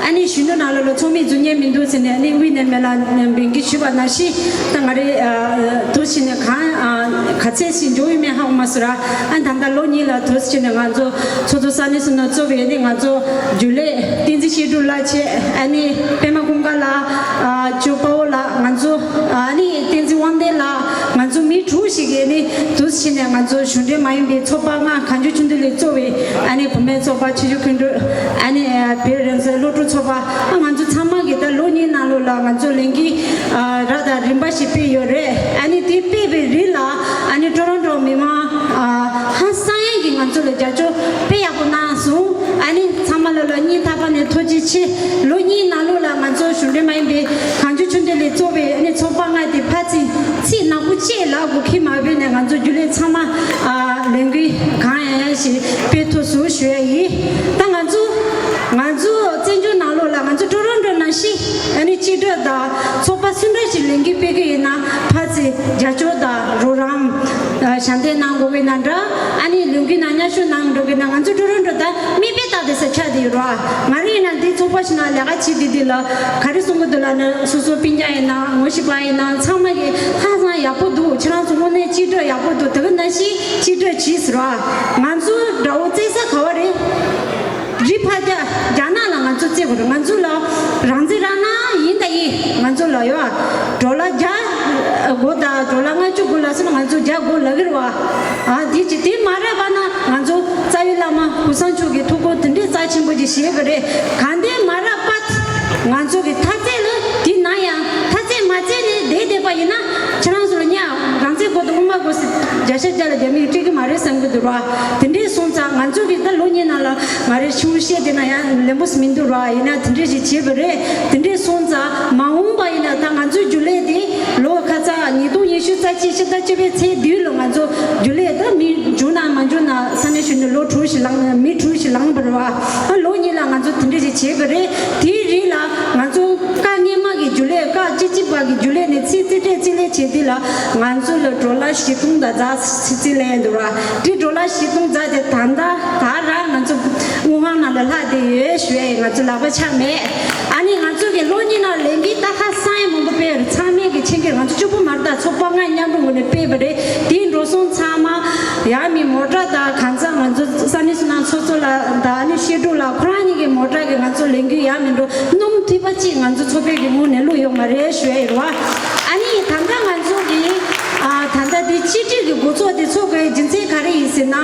ཨ་ནི་གཞོན་ནུ་ནང་ལོགས་ལ་ཚོགས་མི་འཛུལ་མཁན་མི་འདུག་ཟེར་ནས། ཨ་ནི་དབུས་ནས་མེ་ལ་འབོད་སྐུལ་ཞུས་པ་ནང་བཞིན། ད་ང་རེ། ཨ། དུ་ཕྱིན་ནས་གང་། ཨ། ག་ཚད་ཞིག་འགྲོ་ཡོད་མེད་ཧ་གོ་མ་སོང་ར། ཨ། ད་ལྟ་ལོ་གཉིས་ལ་དུ་ཕྱིན་ནས་ང་ཚོ་ཚོགས་གཙོ་ས་གནས་སུ་ན་གཙོས་པའི་ནི་ང་ཚོ་རྒྱུན་ལས་བསྟན་འཛིན་བཤད་སྒྲུབ་ལགས་བྱས། ཨ་ནི་པད་མ་ཀུན་དགའ་ལགས། ཨ། ཇོ་དཔའ་བོ་ལགས། ང་ཚོ། ཨ་ནི་བསྟན་འཛིན་དབང་ལྡན་ལགས། ང་ཚོ་མི་དྲུག་ཞིག་གིས་ནི་དུ་ཕྱིན་ནས་ང་ཚོ་གཞུང་འབྲེལ་མ་ཡིན་པའི་ཚོགས་པ་ལྔ། གངས་ལྗོངས་ཆུ་འདུལ་ལས་གཙོས་པའི། ཨ་ནི་བུད་མེད་ཚོགས་པ། ཆོས་བརྒྱུད་མཁན་སྤྲུལ། ཨ་ནི་བོད་རང་བཙན་སློབ་ཕྲུག་ཚོགས་པ། ཨ། ང་ཚོ་ཚང་མ་གིས་ད་ལོ་གཉིས་ནང་ལོགས་ལ་ང་ཚོ་ལས་འགུལ། ཨ། རབ་དང་རིམ་པ་ཞིག་སྤེལ་ཡོད་རེད། ཨ་ནི་དེ་སྤེལ་བའི་རིང་ལ། ཨ་ནི་ཊོ་རོན་ཊོ་མི་མང་། ཨ། ཧང་སང་ཡས་ཀྱིས་ང་ཚོ་ལ་རྒྱབ་སྐྱོར་དཔེ་ཡག་པོ་གནང་སོང་། ཨ་ནི་ཚང་མ་ལ་ལ་སྙིང་ཐག་པ་ནས་ཐུགས་རྗེ་ཆེ། ལོ་གཉིས་ནང་ལོགས་ལ་ང་ཚོ་གཞུང་འབྲེལ་མ་ཡིན་པའི་གངས་ལྗོངས་ཆུ་འདུལ་ལས་གཙོས་པའི། ཨ་ནི་ཚོགས་པ་ལྔ་དེ་ཕར་ཚིག་ཚིག་ནག་པོ་གཅིག་ལ་གོ་ཁྱི་མ་བུད་ནས། ང་ཚོ་རྒྱུན་ལས་ཚང་མ། ཨ། ལས་འགུལ་གང་ཡང་ཡང་ཞིག་སྤེལ་ཐུབ་སོང་ཞུ་ཡ་ཡིན། ད་ང་ཚོ་ང་ཚོ་བཙན་བྱོལ་ནང་ལོགས་ལ་ང་ཚོ་ཊོ་རོན་ཊོ་ནང་བཞིན། ཨ་ནི་སྤྱི་འཐུས་དང་ཚོགས་པ་སུ་འདྲ་ཞིག་ལས་འགུལ་སྤེལ་གི་ཡིན་ན། ཕར་ཚིག་རྒྱབ་སྐྱོར་དང་རོགས་རམ། ཨ། ཞབས་འདེགས་གནང་དགོས་ཀྱི་ན་འདྲ། ཨ་ནི་ལས་འགུལ་ནང་མཉམ་ཞུགས་གནང་འགྲོ་གི་ན། ང་ཚོ་ཊོ་རོན་ཊོ་ད་མིག་དཔེ་ལྟ་དེ་ས་ཆ་དེ་ཡོད་ར། ང་རེ་ཡིན་ན་འདི་ཚོགས་པ་ཞིག་ནང་ལས་ཀ་བྱེད་དེ། འདི་ལ་ག་རེ་གསུང་གི་འདུག་ལབ་ན། སོ་སོ་སྤུན་ཀྱག་ཡིན་ན། ངོ་ཤེས་པ་ཡིན་ན། ཚང་མ་གིས་ཧང་སང་ཡག་པོ་འདུག་ཁྱེད་རང་ཚོ་དངོས་གནས་སྤྱི་འཐུས་ཡག་པོ་འདུག་དེ་ག་ནང་བཞིན་སྤྱི་འཐུས་བྱས་ཟེར་བ། ང་ཚོ་དགྲ་བོ་རྩེ་ས་ག་བ་རེད། རི་ཕར་རྒྱ་རྒྱ་ནག་ལ་ང་ཚོ་རྩེ་དགོས་རེད། ང་ཚོ་ལ་རང་བཙན་རག་ན་ཡིན་ད་ཡིན། ང་ཚོ་ལ་ཡོད་ཨ། ཌོ་ལར་བརྒྱ་དགོས་དང་ཌོ་ལར་ལྔ་བཅུ་དགོས་ལབ་སོང་ན། ང་ཚོ་རྒྱག་དགོས་ལབ་ཀྱི་རེད་བ། ཨ། དེ་ཅི་དེ་མ་རག་པ་ན། ང་ཚོ་རྩ་བའི་བླ་མ་གུང་སེང་མཆོག་གི་ཐུགས་ཁུར་དེ་འདྲའི་རྩ་ཆེན་པོ་ཅིག་བཞེས་པ་རེད། གང་དེ་མ་རག་པ། ང་ཚོ་གི་ཐ་ཚད་ལ་དེ་ན་ཡང་ཐ་ཚད་མ་བརྩད་ནས་བསྡད་བསྡད་པ་ཡིན་ན། ཁྱེད་རང་ཚོ་ལ་ཉ་རང་བཙན་དགོས་དང་དབུ་མ་དགོས་ཟེར་བརྒྱ་ཆ་བརྒྱ་ལ་རྒྱ་མིས་སྤྲད་ཀྱི་མ་རེད་བསམ་གྱི་འདུག་ར། དེ་འདྲའི་སོང་ཙང་ང་ཚོ་གི་ད་ལོ་གཉིས་ནང་ལ་ང་རེ་ཆུང་བཤད་དེ་ན་ཡང་ལན་པོ་མི་འདུག་ར། ཡིན་ན་དེ་འདྲའི་ཞིག་བྱས་པ་རེད། དེ་འདྲའི་སོང་ཙང་མ་འོངས་པ་ཡིན་ན་ད་ང་ཚོའི་རྒྱུན་ལས་དེ་ལོ་ཁ་ཚ་ཉིས་སྟོང་ཉི་ཤུ་རྩ་གཅིག་ཕྱི་ཟླ་བཅུ་པའི་ཚེས་བདུན་ལ་ང་ཚོ་རྒྱུན་ལས་ད་མི་འཇུ་ན་མ་འཇུ་ན་ས་གནས་གཞོན་ནུ་ལོ་དྲུག་ཞིག་ལངས། མི་དྲུག་ཞིག་ལངས་པ་རེད་བ། ཨ། ལོ་གཉིས་ལ་ང་ཚོ་དེ་འདྲ་ཞིག་བྱས་པ་རེད། དེའི་རིང་ལ་ང་ཚོ་བཀའ་སྔོན་མ་གི་རྒྱུན་ལས། བཀའ་སྤྱི་སྤྱི་པ་གི་རྒྱུན་ལས་ནས་ཚིག་རྩིས་སྤྲད་རྩིས་ལས་བྱས་དེ་ལ་ང་ཚོ་ལ་ཌོ་ལར་ བཞི་སྟོང་དང་ཙམ་ཙམ་ལེན་འདུག་ར། ཏི་ཌོ་ལར་བཞི་སྟོང་ཙམ་དེ་ད་ལྟ་ད་རང་ང་ཚོ་དངུལ་ཁང་ནང་ལ་ལྷག་བསྡད་ཡོད་ཞུ་ཡ་ཡིན། ང་ཚོ་ལག་པ་ཆག་མེད། ཨ་ནི་ང་ཚོ་གི་ལོ་གཉིས་ནང་ལས་འགུལ་ད་ཁ་སང་ཡང་མང་པོ་སྤེལ་རེད། ཚང་མས་གི་ཆེད་མཁས་ང་ཚོ་གཅིག་པོ་མ་རེད། ད་ཚོགས་པ་ལྔ་མཉམ་རུབ་ངོས་ནས་སྤེལ་བ་རེད། དེའི་འགྲོ་སོང་ཚང་མ་ཡང་མི་མོ་ཊ་དང་གང་ཚང་ང་ཚོ་ས་གནས་སུ་ནང་ཚོགས་གཙོ་ལགས་དང་ཨ་ནི་བཤད་སྒྲུབ་ལགས་ཁོ་རང་གཉིས་ཀྱི་མོ་ཊ་གི་ང་ཚོ་ལས་འགུལ་ཡང་མི་འགྲོ། སྣུམ་ཐིགས་པ་གཅིག་ང་ཚོ་ཚོགས་པའི་གི་ངོས་ནས་བླུགས་ཡོད་མ་རེད་ཞུ་ཡ་ཡིན་ར། ཨ་ནི་ད་ལྟ་ང་ཚོ་གི་ཨ་ད་ལྟ་དེ་སྤྱི་འཐུས་ཀྱི་འགོ་ཚོགས་དེ་ཚོགས་དགོས་རྒྱུ་མཚན་ག་རེ་ཡིན་ཟེར་ན།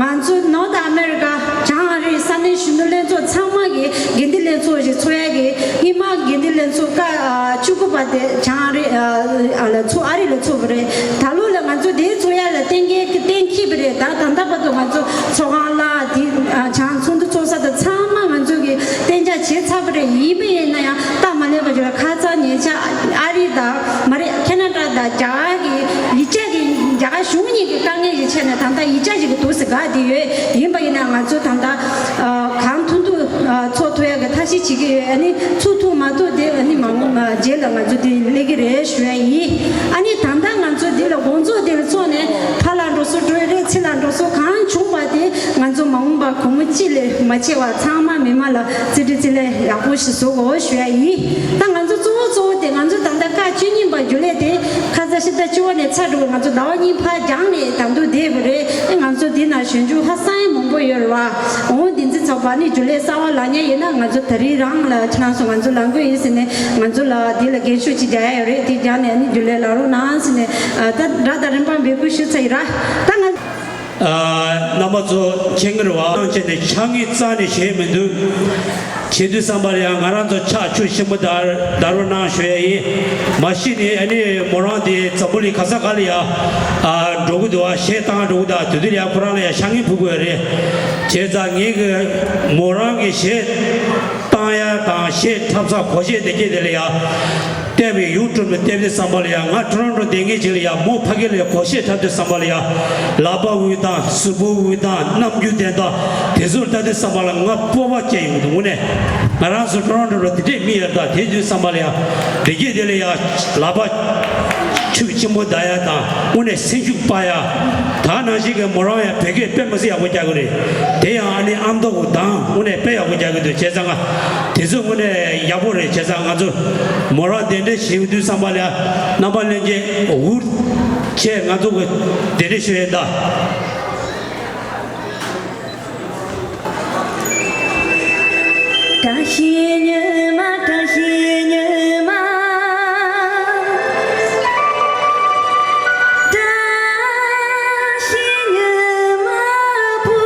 ང་ཚོ་ནོར་ཐ་ཨ་མེ་རི་ཀ་བྱང་ཨ་རིའི་ས་གནས་གཞོན་ནུ་ལྷན་ཚོགས་ཚང་མ་གི་འགན་འཛིན་ལྷན་ཚོགས་ཤིག་ཚོགས་ཡ་གི་སྔོན་མ་འགན་འཛིན་ལྷན་ཚོགས་ཀ་ཨ་བཅུ་དགུ་པ་དེ་བྱང་ཨ་རི་ཨ་ལ་ཚོགས་ཨ་རི་ལ་ཚོགས་པ་རེད། ད་ལོ་ལ་ང་ཚོ་དེ་ཚོགས་ཡ་ལ་གཏན་འཁེལ་གཏན་འཁེལ་བ་རེད། ད་ད་ལྟ་བར་དུ་ང་ཚོ་ཚོགས་ཁང་གླ་དེ་ཨ་བྱང་ཚོགས་འདུ་ཚོགས་ས་དང་ཚང་མ་ང་ཚོ་གི་གཏན་འཇགས་བྱས་ཚར་བ་རེད། ཡིན་པ་ཡིན་ན་ཡང་སྟབས་མ་ལེགས་པ་ཞིག་ལ་ཁ་སང་ཉེ་ཆར་ཨ་རི་དང་མ་རེད་ཁེ་ན་ཌ་དང་རྒྱ་གར་གི་ཡིག་ཆ་གི་རྒྱ་གར་གཞུང་གཉིས་ཀྱི་དཀའ་ངལ་ཡིག་ཆ་ནས་ད་ལྟ་ཡིག་ཆ་ཞིག་གི་འདུག་ཟེར་ག་དེ་ཡོད། ཡིན་པ་ཡིན་ན་ང་ཚོ་ད་ལྟ་ཨ་གང་ཐུབ་ཐུབ་ཨ་ཚོགས་ཐུབ་ཡ་གི་ཐབས་ཤེས་བྱེད་ཀྱི་ཡོད། ཨ་ནི་ཚོགས་ཐུབ་མ་ཐུབ་དེ་ཨ་ནི་མ་འོངས་པ་རྗེས་ལ་ང་ཚོ་དེ་སླེབས་ཀྱི་རེད་ཞུ་ཡ་ཡིན། ཨ་ནི་ད་ལྟ་ང་ཚོ་འདི་ལ་དགོང་ཚོགས་འདི་ལ་ཚོགས་ནས་ཕར་ལ་འགྲོ་སོ་འགྲོ་ཡི་རེད། ཚུར་ལ་འགྲོ་སོ་གང་བྱུང་བ་དེ་ང་ཚོ་མ་འོངས་པ་སྒོར་མོ་གཅིག་ལས་མ་ཆེ་བ་ཚང་མ་མི་མང་ལ་རྩིས་སྤྲོད་རྩིས་ལེན་ཡག་པོ་ཞིག་བཟོ་དགོས་ཞུ་ཡ་ཡིན། ད་ང་ཚོ་གཙོ་བོ་གཙོ་བོ་དེ་ང་ཚོ་ད་ལྟ་ཀ་བཅུ་གཉིས་པ་རྒྱུན་ལས་དེ་ཁ་ས་ཕྱི་ཟླ་བཅུ་པ་ནས་ཚར་འགྲོ་བའི་ང་ཚོ་ཟླ་བ་གཉིས་ཕར་འགྱངས་ནས་ད་དུང་བསྡད་པ་རེད། ཨེ་ང་ཚོ་འདི་ན་གཞོན་སྐྱེས་ཧ་སང་མང་པོ་ཡོད་རེད་བ། འོང་འདི་འཛིན་ཚོགས་པ་ནི་རྒྱུན་ལས་གསར་བ་ལངས་མཁན་ཡིན་ན་ང་ཚོ་ད་རིང་རང་ལ་ཁྱེད་རང་ཚོ་ང་ཚོ་ལངས་དགོས་ཡིན་ཟེར་ནས་ང་ཚོ་ལ་འདི་ལ་འགན་ཤུགས་ཅིག་རྒྱག་ཡ་ཡོད་རེད། དེ་རྒྱག་ནས་ནི་རྒྱུན་ལས་ལངས་རོགས་གནང་ཟེར་ནས་ཨ་ད་སྒྲ་དང་རིམ་པ་འབོད་སྐུལ་ཞུ་ཚར་ཡིན་ར། ད་ང་ཨ་རྣམ་པ་ཚོ་མཁྱེན་གྱི་རེད་བ། ནང་བྱས་ནས་ཆ་ངེས་རྩ་ནས་བཞེས་མི་འདུག་བྱེད་དུས་ཙམ་པ་ལ་ཡང་ང་རང་ཚོ་ཕྱག་མཆོད་ཆེན་པོ་དར་དར་རོགས་གནང་ཞུ་ཡ་ཡིན། མ་གཞི་ནས་ཨ་ནི་མོ་རང་དེ་འཛམ་བུ་གླིང་ག་ས་ག་ལ་ཡ་ཨ་འགྲོ་གི་འདུག་བ། གཞས་བཏང་འགྲོ་གི་འདུག་དེ་དུས་ལ་ཡ་ཁོ་རང་ལ་ཡ་ཤ་ངན་ཕུལ་དགོས་རེད། བྱས་ཙང་ངེད་ཀྱི་མོ་རང་གི་གཞས་བཏང་ཡ་དང་གཞས་འཁྲབ་ས་གོ་ཤེས་དེ་སྐད་དེ་ལ་ཡ། བལྟས་པའི་ཡུ་ཊུབ་ལ་བལྟས་དུས་ཙམ་པ་ལ་ཡང་ང་ཊོ་རོན་ཊོ་བསྡད་མཁན་ཅིག་ལ་ཡང་མོ་ཕ་གི་ལ་ཡང་གོ་ཤེས་འཁྲབ་དུས་ཙམ་པ་ལ་ཡང་ལག་པ་དབུགས་བཏང་། གཟུགས་པོ་དབུགས་བཏང་། རྣམ་འགྱུར་བསྟན་སྟངས་དེ་ཚོར་ལྟ་དུས་ཙམ་པ་ལ་ང་སྤོབས་པ་སྐྱེ་ཡོང་གི་འདུག་དངོས་གནས་ང་རང་ཚོ་ཊོ་རོན་ཊོ་ལ་དེ་འདྲས་མི་ཡོད་ད། དེ་དུས་ཙམ་པ་ལ་ཡང་དེ་སྐད་དེ་ལ་ཡང་ལག་པ་ཁྱུག་ཆེན་པོ་བརྡབ་ཡ་དང་དངོས་གནས་སེམས་ཤུགས་སྤར་ཡ། ད་ནང་བཞིན་གྱི་མོ་རང་ཡང་བོད་སྐད་དཔེ་མི་སྲིད་ཡག་པོ་རྒྱག་གི་རེད། དེ་ཡང་ཨ་ནི་ཨ་མདོ་བོ་དང་དངོས་གནས་དཔེ་ཡག་པོ་རྒྱག་གི་འདུག་བྱས་ཙང་ང་དེ་ཚོ་དངོས་གནས་ཡག་པོ་རེད། བྱས་ཙང་ང་ཚོ་མོ་རང་གདན་འདྲེན་ཞུ་དུས་ཙམ་པ་ལ་རྣམ་པ་ལྷན་རྒྱས་འུར་བྱས་ང་ཚོ་གི་གདན་འདྲེན་ཞུ་ཡས་གདའ། བཀྲ་ཤིས་ཉི་མ། བཀྲ་ཤིས་ཉི་མ། བཀྲ་ཤིས་ཉི་མ་བོ་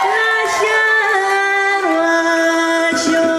ང་ཤར་བ་ཤོག་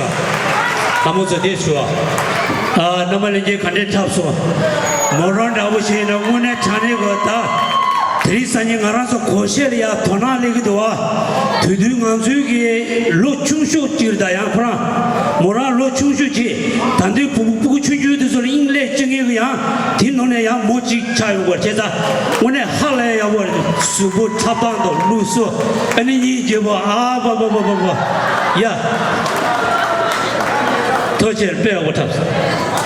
ལྷ་མོ་ཚོ་བདེ་ཞུ་བ། ཨ། རྣམ་པ་ལྷན་རྒྱས་ག་འདྲས་འཁྲབ་སོང་། མོ་རང་འདྲ་བོ་ཞིག་ཡིན་ན་དངོས་གནས་དྲང་གནས་གོ་ད། དེ་རིང་སང་ཉིན་ང་རང་ཚོ་སྒོར་གཞས་ལ་ཡ་དོ་སྣང་སླེབས་ཀྱི་འདུག་བ། དུས་དུས་ང་ཚོའི་གི་ལོ་ཆུང་ཤོས་ཅིག་རེད། ད་ཡང་ཁོ་རང་མོ་རང་ལོ་ཆུང་ཤོས་ཅིག་ད་འདི་བུ་བུ་ཆུང་ཆུང་དེ་ཚོ་ལ་དབྱིངས་སླེབས་བཅུག་མཁན་གི་ཡང་དེ་ནང་ནས་ཡང་མོ་གཅིག་ཆགས་ཡོང་གི་རེད། བྱས་ཙང་དངོས་གནས་ཧ་ལས་ཡག་པོ་རེད། གཟུགས་པོ་འཁྲབ་སྟངས་དང་ལུགས་སྲོལ། ཨ་ནི་སྙིང་རྗེ་པོ། ཨ་པ་པ་པ་པ་པ། ཡ། ཐུགས་རྗེ་ཆེ། དཔེ་ཡག་པོ་འཁྲབ་སོང་།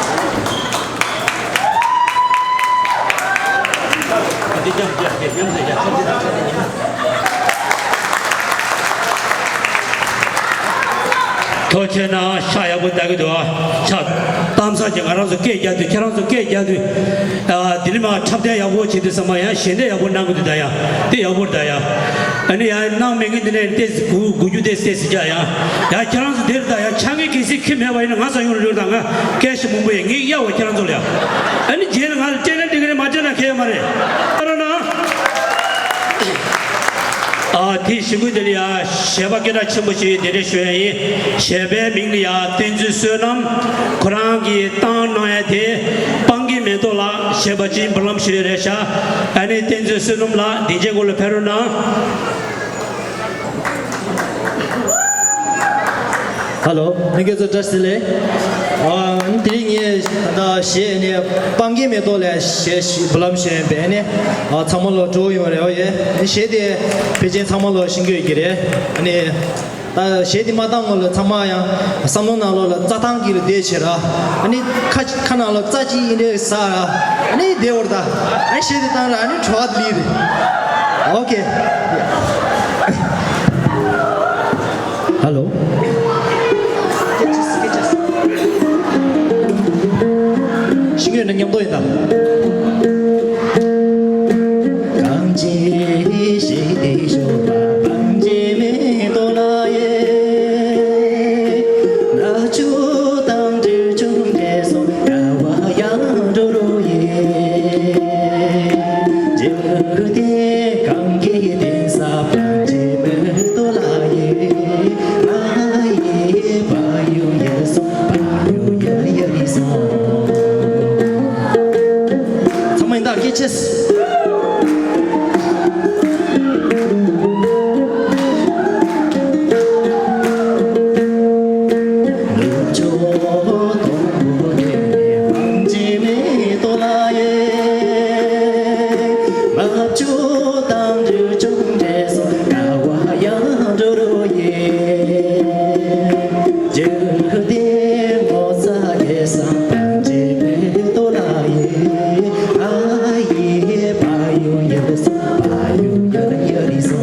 ཐུགས་རྗེ་ཆེ་གནང་། ཤ་ཡག་པོ་ལྟ་གི་འདུག་ཨ། ཤ་གཏམ་ས་ཀྱི་ང་རང་ཚོ་སྐད་རྒྱག་དུས། ཁྱེད་རང་ཚོ་སྐད་རྒྱག་དུས། ཨ། དེ་ནི་མ་འཁྲབ་སྟོན་ཡག་པོ་བྱེད་དུས་ཙམ་པ་ཡང་ཞལ་འདེབས་ཡག་པོ་གནང་གི་འདུག་ད་ཡ། དེ་ཡག་པོ་རེད་ད་ཡ། ཨ་ནི་ཡང་གནང་མེད་མཁན་དེ་ནས་ཏེ་གུ་གུ་རྒྱུ་ཏེ་ཏེ་ཟེར་རྒྱག་ཡ། ཡ་ཁྱེད་རང་ཚོ་དེར་ད་ཡ་ཆ་ངེས་གལ་སྲིད་ཁྱི་མེད་པ་ཡིན་ན་ང་ཚོ་ཡོང་རོགས་དང་། ང་སྐད་ཤེད་མང་པོ་ཡ། ངས་གཡར་བ་ཁྱེད་རང་ཚོ་ལ་ཡ། ཨ་ནི་རྗེས་ལ་ང་ལ་སྤྲད་ན་འགྲིག་གི་རེད། མ་སྤྲད་ན་ཁྱད་ཡོད་མ་རེད། ཨ་རོ་ན། ཨ། དེ་གཞིས་ཁུལ་འདི་ལ་ཡ་གཞས་པ་སྐད་གྲགས་ཆེན་པོ་ཞིག་གདན་འདྲེན་ཞུ་ཡ་ཡིན། གཞས་པའི་མིང་ལ་ཡ་བསྟན་འཛིན་བསོད་ནམས། ཁོ་རང་གིས་བཏང་གནང་ཡ་དེ་སྤང་གི་མེ་ཏོག་ལགས། གཞས་པ་ཅིག་འབུལ་ལམ་ཞུ་ཡ་རེད་ཤག་ཨ་ནི་བསྟན་འཛིན་བསོད་ནམས་ལགས་སྡིངས་ཆའི་སྒོ་ལ་ཕེབས་རོགས་གནང་། ཧ་ལོ། ལྷན་རྒྱས་ཚོ་བཀྲ་ཤིས་བདེ་ལེགས། ཨ། དེ་རིང་ངས་ད་གཞས་ནི་སྤང་གི་མེ་ཏོག་ལ་གཞས་ཤིག་འབུལ་ལམ་ཞུས་པས་ནི། ཨ། ཚང་མ་ལོ་སྤྲོ་ཡོང་རེ་བ་ཡོད། གཞས་དེ་ཕལ་ཆེར་ཚང་མ་ལོ་ཤེས་ཀྱི་ཡོད་ཀྱི་རེད། ཨ་ནི་ད་གཞས་དེ་མ་བཏང་གོང་ལ་ཚང་མ་ཡང་བསམ་བློ་ནང་ལོགས་ལ་རྩྭ་ཐང་གི་ལ་བསྡད་བྱས་ར། ཨ་ནི་ཁ་ཁ་ནང་ལ་རྩྭ་གཅིག་ཡིན་འདྲ་ཟ་ར། ཨ་ནི་བསྡད་འོར་ད། ཨ་ནི་གཞས་དེ་བཏང་ར། ཨ་ནི་བྲོ་བ་ལི་རེད། ཨོ་ཁེ། ཧ་ལོ། ཤེས་ཀྱི་ཡོད་ན་མཉམ་དུ་ཡིན་ད། གངས་ཅན་ཞིང་དེ་ཤོག་པ། གངས་ཅན་མེ་ཏོག་ལ་ཡེ། ནག་ཕྱོགས་དང་འབྲི་ཆུ་འདྲེས་སོང་། དགའ་བ་ཡང་འགྲོ་རོགས་ཡེ། རྒྱུད་སྡེ་གངས་ཀྱི་གདན་ས་པཎ་ཆེན་མེ་ཏོག་ལ་ཡེ། ཨ་ཡེ་བ་ཡུ་ཡ་སོ། བ་ཡུ་ཡ་ཡ་རི་སོ། ཚང་མ་ཡིན་ད། སྐད་ཆེ། ནུབ་ཕྱོགས་སྟོང་པོ་དེ་ནས་སྤང་རི་མེ་ཏོག་ལ་ཡེ། ནག་ཕྱོགས་དང་འབྲི་ཆུ་འདྲེས་སོང་། དགའ་བ་ཡང་འགྲོ་རོགས་ཡེ། རྒྱུད་སྡེ་ངོ་མཚར་རྒྱལ་ས་པཎ་ཆེན་མེ་ཏོག་ལ་ཡེ། ཨ་ཡེ་བ་ཡུ་ཡ་རི་སོ། བ་ཡུ་ཡ་རི་ཡ་རི་སོ།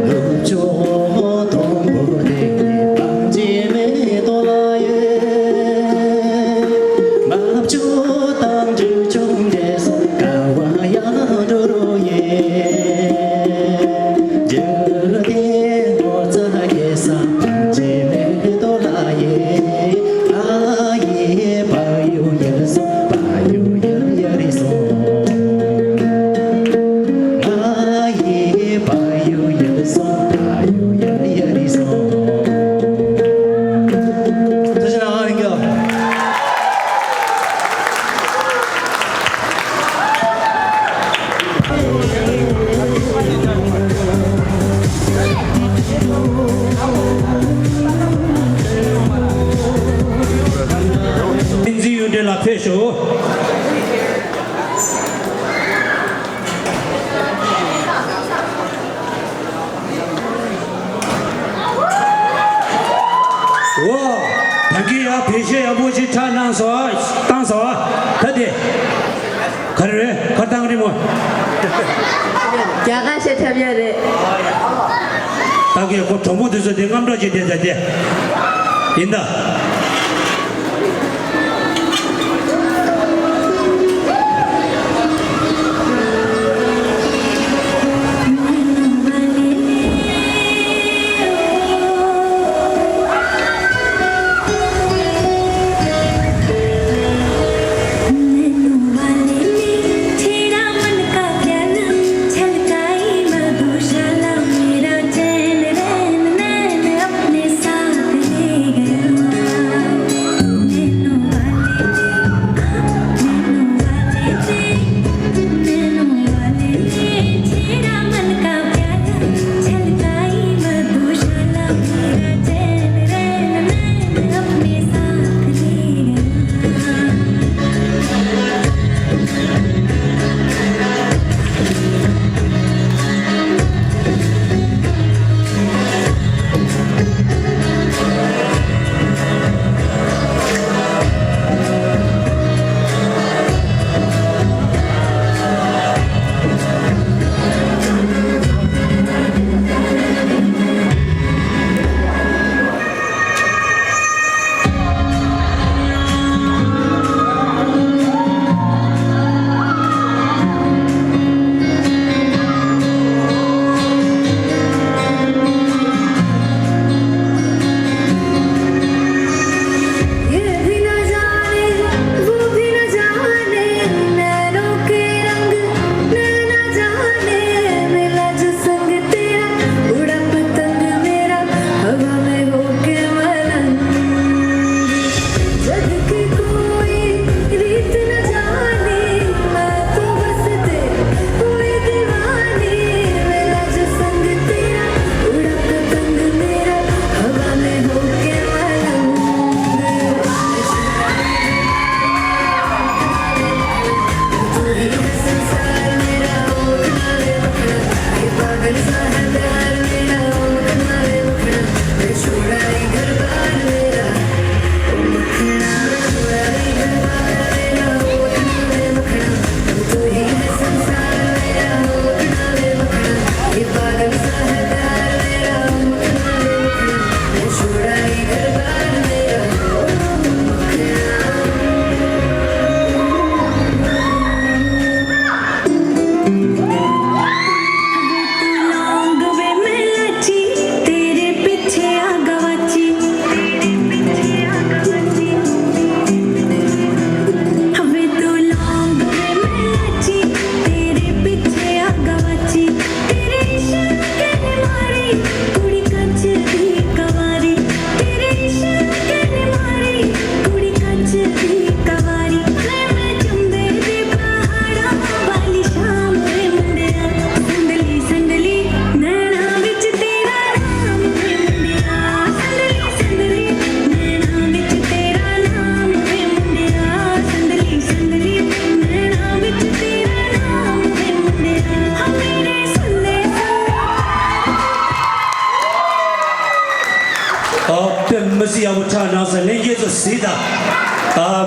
ནུབ་ཕྱོགས་སྟོང་པོ་དེ་ནས་སྤང་རི་མེ་ཏོག་ལ་ཡེ། ནག་ཕྱོགས་དང་འབྲི་ཆུ་འདྲེས་སོང་། དགའ་བ་ཡང་འགྲོ་རོགས་ཡེ། རྒྱུད་སྡེ་ངོ་མཚར་རྒྱལ་ས་པཎ་ཆེན་མེ་ཏོག་ལ་ཡེ། ཨ་ཡེ་བ་ཡུ་ཡ་རི་སོ། བ་ཡུ་ཡ་རི་ཡ་རི་སོ། ཨ་ཡེ་བ་ཡུ་ཡ་རི་སོ། བ་ཡུ་ཡ་རི་ཡ་རི་སོ། ཐུགས་རྗེ་གནང་། ཨ་རིང་ག་བསྟན་འཛིན་གཡུ་སྒྲོན་ལགས་ཕེབས་ཤོག་འོ། ད་གིན་ཡང་བེད་སྤྱོད་ཡག་པོ་ཞིག་འཁྲབ་གནང་སོང་། བཏང་སོང་། ད་དེ། ག་རེ་རེད། ག་རེ་བཏང་རེད་མོ། རྒྱ་གར་ཞིག་འཁྲབ་ཡ་རེད། ད་གིན་ཁོ་གྲོགས་མོ་དེ་ཚོ་དེ་རྔམ་སྐྲག་བྱེད་བསྡད་དེ། ཡིན་ད།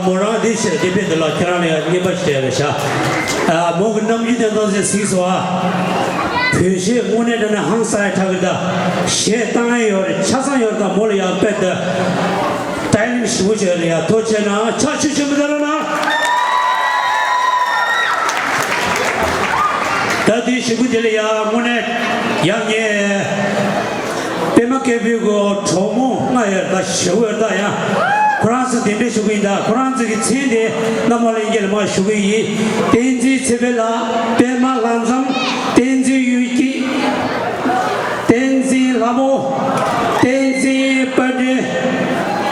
མོ་རང་འདི་ཕྱིར་བདེ་སྤེལ་འདི་ལ་ཁྱེད་རང་ལ་ཡང་རྔན་པ་ཞིག་སྤྲད་ལ་བྱ། ཨ། མོ་གི་རྣམ་འགྱུར་དེ་ཏོག་ཙམ་གཟིགས་སོ། ཨ། བོད་གཞས་དངོས་གནས་དྲན་ན་ཧང་སང་ཡ་ཁྲ་གི་ད། གཞས་བཏང་ཡ་ཡོད་རེད། ཆ་ཚང་ཡོད་རེད། ད་མོ་ལ་ཡང་དཔེ་ད་སྟ་ཡིང་ཞིག་པོ་བྱས་རེད། ཡ་ཐུགས་རྗེ་ཆེ་གནང་། ཕྱག་མཆོད་ཆེན་པོ་བཏང་རོགས་གནང་། ད་དེའི་གཞིས་ཁུལ་དེ་ལ་ཡ་དངོས་གནས་ཡ་ངས། པད་མ་སྐྱིད་པོའི་གི་གྲོགས་མོ་ལྔ་ཡོད་ད། ཞེ་པོ་ཡོད་ད། ཡང་ཁོ་རང་ཚོ་གདན་འདྲེན་ཞུ་གི་ཡིན་ད། ཁོ་རང་ཚོ་གི་མཚན་དེ་རྣམ་པ་ལྷན་རྒྱས་ལ་མར་ཞུ་གི་ཡིན། བསྟན་འཛིན་ཚེ་འཕེལ་ལགས། པད་མ་ལྷ་མཚམས། བསྟན་འཛིན་གཡུལ་སྐྱིད། བསྟན་འཛིན་ལྷ་མོ། བསྟན་འཛིན་དཔལ་སྒྲོན།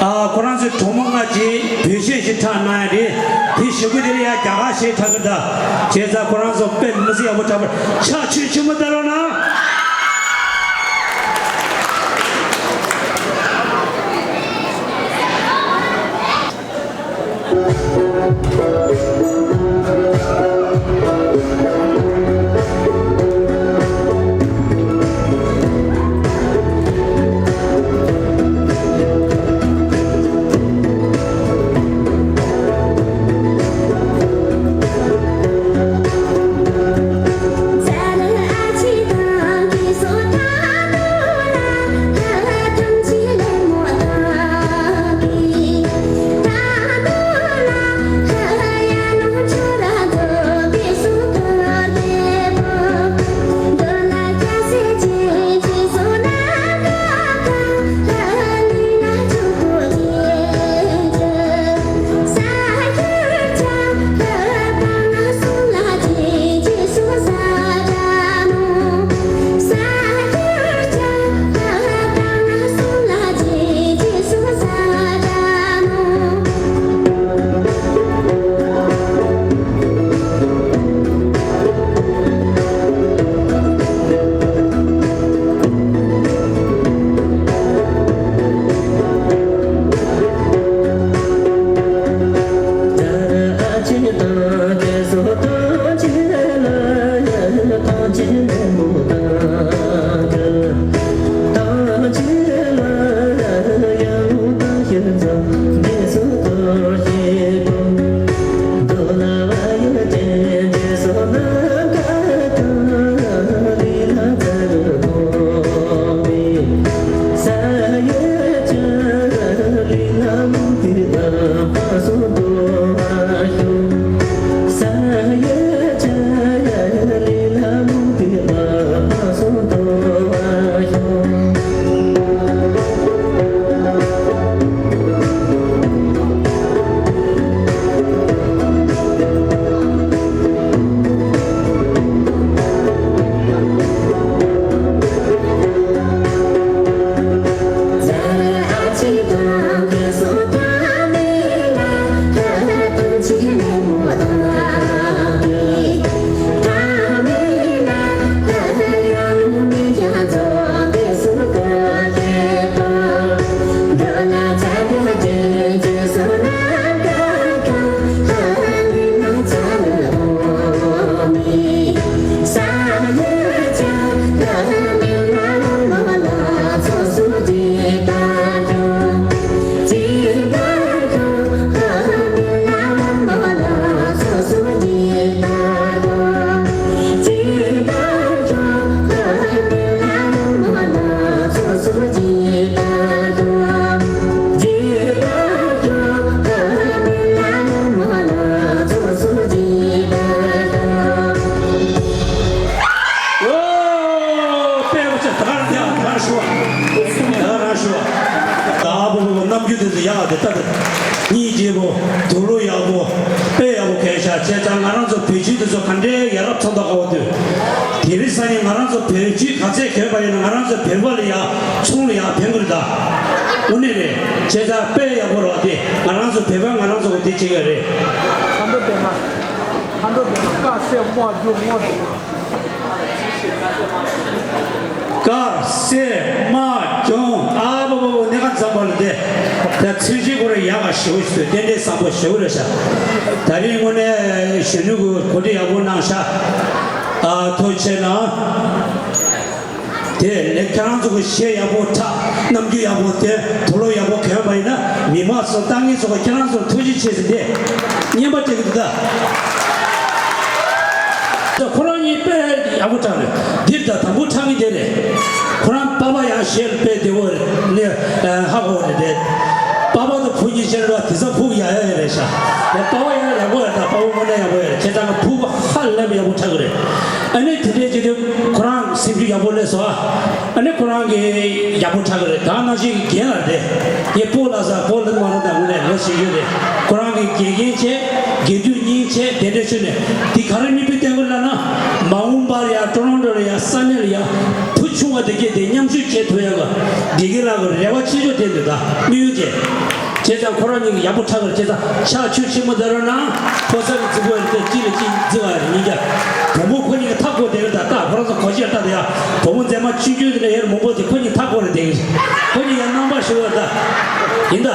ཨ། ཁོ་རང་ཚོའི་གྲོགས་མོ་ལྔ་གཅིག་བོད་གཞས་ཤིག་འཁྲབ་གནང་ཡ་རེད། དེ་གཞིས་ཁུལ་དེ་ལ་ཡ་རྒྱ་གར་གཞས་འཁྲབ་གི་ད། བྱས་ཙང་ཁོ་རང་ཚོ་དཔེ་མི་སྲིད་ཡག་པོ་འཁྲབ་པར་ཕྱག་མཆོད་ཆེན་པོ་བཏང་རོགས་གནང་། ཨོ། དཔེ་མི་སྲིད། ད་རང་ཐལ། ད་རང་ཞུ་བ། ད་རང་ཞུ་བ། ད་ཨ་བོ་བོ་རྣམ་འགྱུར་དེ་ཚོ་ཡག་དེ་ལྟ་དེ། གཉིས་རྗེ་པོ། དུག་ལོག་ཡག་པོ། དཔེ་ཡག་པོ་གས་ཤག་བྱས་ཙང་ང་རང་ཚོ་བོད་ཆས་དེ་ཚོ་ག་འདྲའི་ཡ་རབས་ཚོ་ད་ག་བ་དུས། དེ་རིང་སང་ཉིན་ང་རང་ཚོ་བོད་ཆས་ག་ཚད་གྱོན་པ་ཡིན་ན་ང་རང་ཚོ་བོད་པ་ལ་ཡ་ཚོང་ལ་ཡ་ཕན་གི་རེད་ད། དངོས་གནས་རེད། བྱས་ཙང་དཔེ་ཡག་པོ་རེད་བ། དེ་ང་རང་ཚོ་བོད་པ་ང་རང་ཚོ་གི་དེ་བྱེད་ཀྱི་ཡོད་རེད། ཁ་འགྲོ་བེ་མ། ཁ་འགྲོ་བེ་མ། དཀར་སེར་དམར་ལྗང་སྔོ། དཀར་སེར་དམར་ལྗང་། ཨ་བོ་བོ་བོ། གནས་ཁང་འཛོམས་པ་ལ་དེ། ད་ཚིག་གཅིག་ཁོ་རེ་ཡག་ག་ཞེ་པོ་ཞིག་འདུག་རྟེན་འབྲེལ་བཟང་པོ་ཞེ་པོ་རེད་ཤག་ད་རིང་དངོས་གནས་གཞོན་ནུ་གི་གོ་སྒྲིག་ཡག་པོ་གནང་ཤག་ཨ། ཐུགས་རྗེ་ཆེ་གནང་། དེ་ལས་ཁྱེད་རང་ཚོ་གི་གཞས་ཡག་པོ་འཁྲབ། རྣམ་འགྱུར་ཡག་པོ་སྟོན། དུག་ལོག་ཡག་པོ་གྱོན་པ་ཡིན་ན་ མི་མང་ཚོ་ལྟ་མཁན་ཚོ་ཁྱེད་རང་ཚོར་ཐུགས་རྗེ་ཆེ་ཟེར་ཏེ་སྙན་པ་སྤྲད་ཀྱི་འདུག་ད། ཁོ་རང་གཉིས་དཔེ་ཡག་པོ་དྲངས་རེད། འདིར་ད་དང་པོ་དྲངས་ཀྱི་དེ་རེད། ཁོ་རང་པ་ཕ་ཡང་གཞས་དཔེ་བདེ་བོ་རེད་ནས་ཧ་གོ་རེད་དེ། པ་ཕ་དང་བུ་གཉིས་ཆེན་ར་དེ་ཚ་ཕུག་ཡག་ཡག་ཡོད་རེད་ཤག་ཡ་པ་ཕ་ཡང་ཡག་པོ་ཡོད་ད། པ་ཕ་དངོས་གནས་ཡག་པོ་ཡོད་རེད། བྱས་ཙང་ཕུག་པ་ཧ་ལས་པ་ཡག་པོ་དྲངས་ཀྱི་རེད། ཨ་ནི་དེ་འདྲའི་བྱེད་དུས་ཁོ་རང་སེམས་རྒྱུད་ཡག་པོ་སླེབས་སོང་ཨ། ཨ་ནི་ཁོ་རང་གིས་ཡག་པོ་དྲངས་ཀྱི་རེད། ད་ནང་བཞིན་རྒན་ལགས་རེད། ངས་སྤོ་ལགས་ས་སྤོ་ལགས་མ་རེད་ད། དངོས་གནས་ལོ་བཞི་བཅུ་རེད། ཁོ་རང་གིས་དགེ་རྒན་བྱས་དགེ་འདུན་གཉིས་བྱས་དེ་འདྲ་བྱས་ནས་འདི་ག་རེ་མིག་དཔེ་བསྟན་དགོས་ལབ་ན། མ་འོངས་པར་ཡ་ཀྲོ་རོན་ཀྲོ་ལ་ཡ་ས་གནས་ལ་ཡ་བུ་ཆུང་བ་དེ་གས་དེ་མཉམ་ཞུགས་བྱེད་ཐུབ་ཡ་གི་དགེ་རྒན་ལགས་ཀྱི་རེ་བ་ཆེ་ཤོས་དེ་འདུག་ད་དམིགས་ཡུལ་བྱས། བྱས་ཙང་ཁོ་རང་གཉིས་ཀྱིས་ཡག་པོ་ཁྲ་གར་བྱས་ཙང་ཕྱག་མཆོད་ཆེན་མོ་མཛད་རོགས་གནང་། ཕོ་གསར་གྱི་རྫིག་པོ་ཡིན་ཏེ་གཅིག་ལ་གཅིག་རྫི་བ་རེད་ཉིན་རྒྱ། བུ་མོ་ཁོ་གཉིས་ཀྱི་མཐའ་བསྐོར་བསྡད་ཡོད་ད། ད་ཁོ་རང་ཚོ་གོ་ཤེས་ལྟ་དེ་ཡ་བུ་མོ་མཛེས་མ་ཆུང་ཆུང་དེ་ལ་ཡར་མང་པོ་དེ་ཁོ་གཉིས་མཐའ་བསྐོར་རེ་བསྡད་ཡོད། ཁོ་གཉིས་ཡར་རྣམ་པ་ཞུ་བ་ད་ཡིན་ད།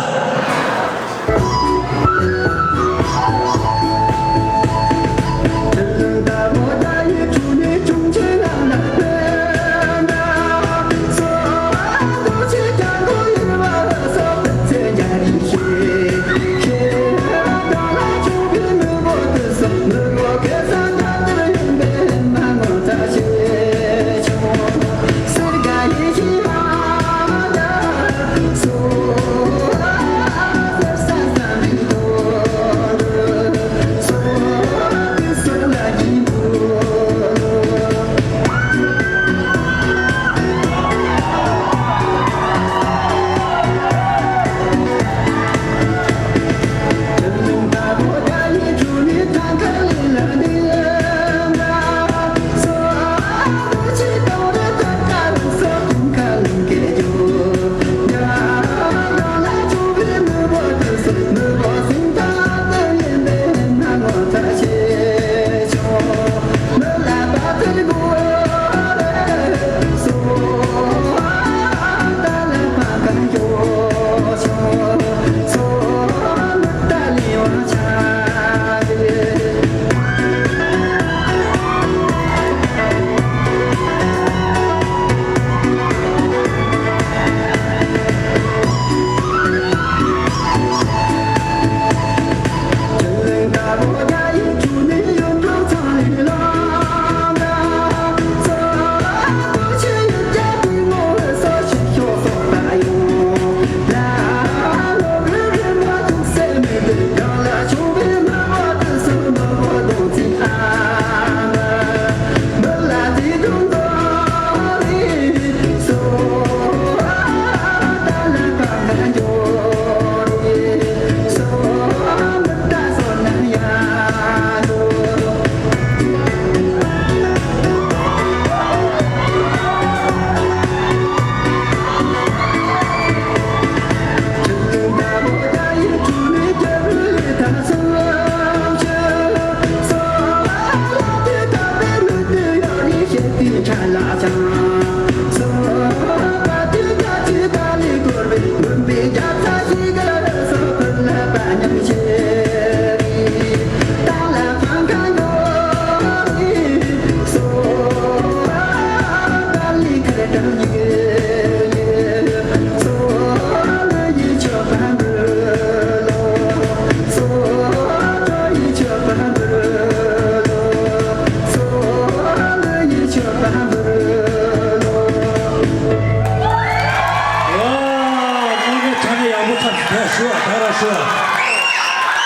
དངོས་གནས་དྲང་གནས་ཡག་པོ་ཐག་ཆོད། ཞུ་བ་ད་ར་ཞུ་བ།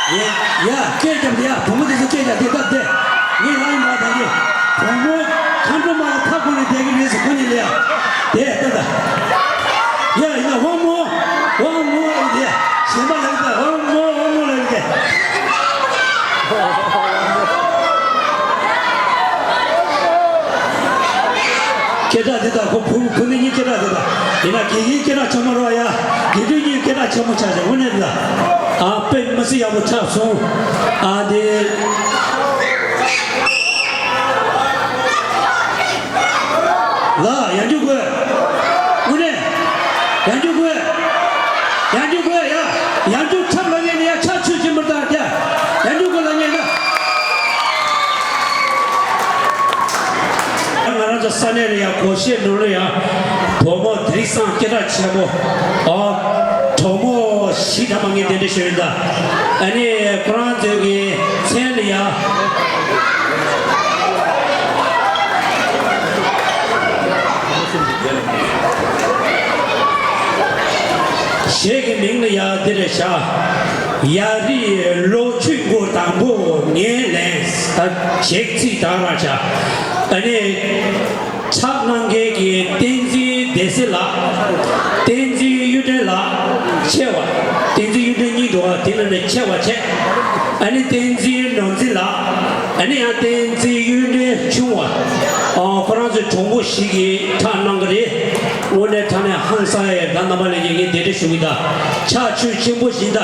ཡ་ཡ་སྐད་རྒྱབ་ཡ། བུ་མོ་དེ་ཚོ་སྐད་རྒྱབ་དེ་སྟབས་བདེ། ངས་ལབ་ཡིན་པ་ད་གི་བུ་མོ་མཁའ་འགྲོ་མ་ལ་ཐག་པོ་ནས་བསྡད་ཀྱི་རེད་ཟེར་ཁོ་གཉིས་ལ་ཡ་དེ་ལྟ་ད། ཡ་ཡིན་ན་ཝང་མོ་ཝང་མོ་ལབ་ཀྱི་དེ་གཞན་པ་ལབ་ཀྱི་ད། ཝང་མོ་ཝང་མོ་ལབ་ཀྱི་དེ། སྐད་གྲགས་འདི་དང་ཁོ་བུ་བུ་ནི་གཉིས་སྐད་གྲགས་འདི་དང་། ཡིན་ན་དགེ་རྒན་སྐད་གྲགས་ཆེན་མོ་རོགས་ཡ། དགེ་འདུན་གཉིས་སྐད་གྲགས་ཆེན་མོ་ཆགས་ཤག་དངོས་གནས་འདི་དང་། ཨ་དཔེ་མི་སྲིད་ཡག་པོ་ཆགས་སོང་། ཨ་འདི། ལ་ཡང་རྒྱུག་དགོས། དངོས་གནས། ཡང་རྒྱུག་དགོས། ཡང་རྒྱུག་དགོས་ཡ། ཡང་རྒྱུག་ཁྲབ་ལ་ངས་ནི་ཡ་ཕྱག་མཆོད་ཀྱིན་པར་དང་རྒྱ། ཡང་རྒྱུག་དགོས་ལ་ངས་ན། ང་རང་ཚོ་ས་གནས་ལ་ཡང་གོ་ཤེས་ནོར་ལ་ཡང་བུ་མོ་དེ་རིང་སང་སྐད་གྲགས་ཆེན་པོ། ཨ། གྲོགས་མོ་ ཞིག་ཐ་མ་ངས་གདན་འདྲེན་ཞུ་ཡིན་ད། ཨ་ནི་ཁོ་རང་ཚོའི་གི་མཚན་ལ་ཡ། གཞས་ཀྱི་མིང་ལ་ཡ་འདི་རེད་ཤག་ཡ་རི་ལོ་ཆུ་འགོ་དང་པོ་ངས་ལེན། ད་གཞས་ཚིག་དག་རང་ཤག་ཨ་ནི། ཕྱག་གནང་མཁན་གྱི་བསྟན་འཛིན་སྡེ་སྲིད་ལགས། བསྟན་འཛིན་གཡུ་སྒྲོན་ལགས། ཆེ་བ། བསྟན་འཛིན་གཡུ་སྒྲོན་གཉིས་འདུག་བ། དེ་ལ་ནི་ཆེ་བ་བྱས། ཨ་ནི་བསྟན་འཛིན་ནོར་འཛིན་ལགས། ཨ་ནི་ཡང་བསྟན་འཛིན་གཡུ་སྒྲོན་ཆུང་བ། ཨོ། ཁོ་རང་ཚོའི་གྲོགས་པོ་ཞིག་གིས་ཕྱག་གནང་གི་རེད། དངོས་གནས་དྲང་གནས་ཧང་སང་ཡ། ད་རྣམ་པ་ལྷན་རྒྱས་ངས་གདན་འདྲེན་ཞུ་གི་ད། ཕྱག་མཆོད་ཆེན་པོ་ཞིག་ད།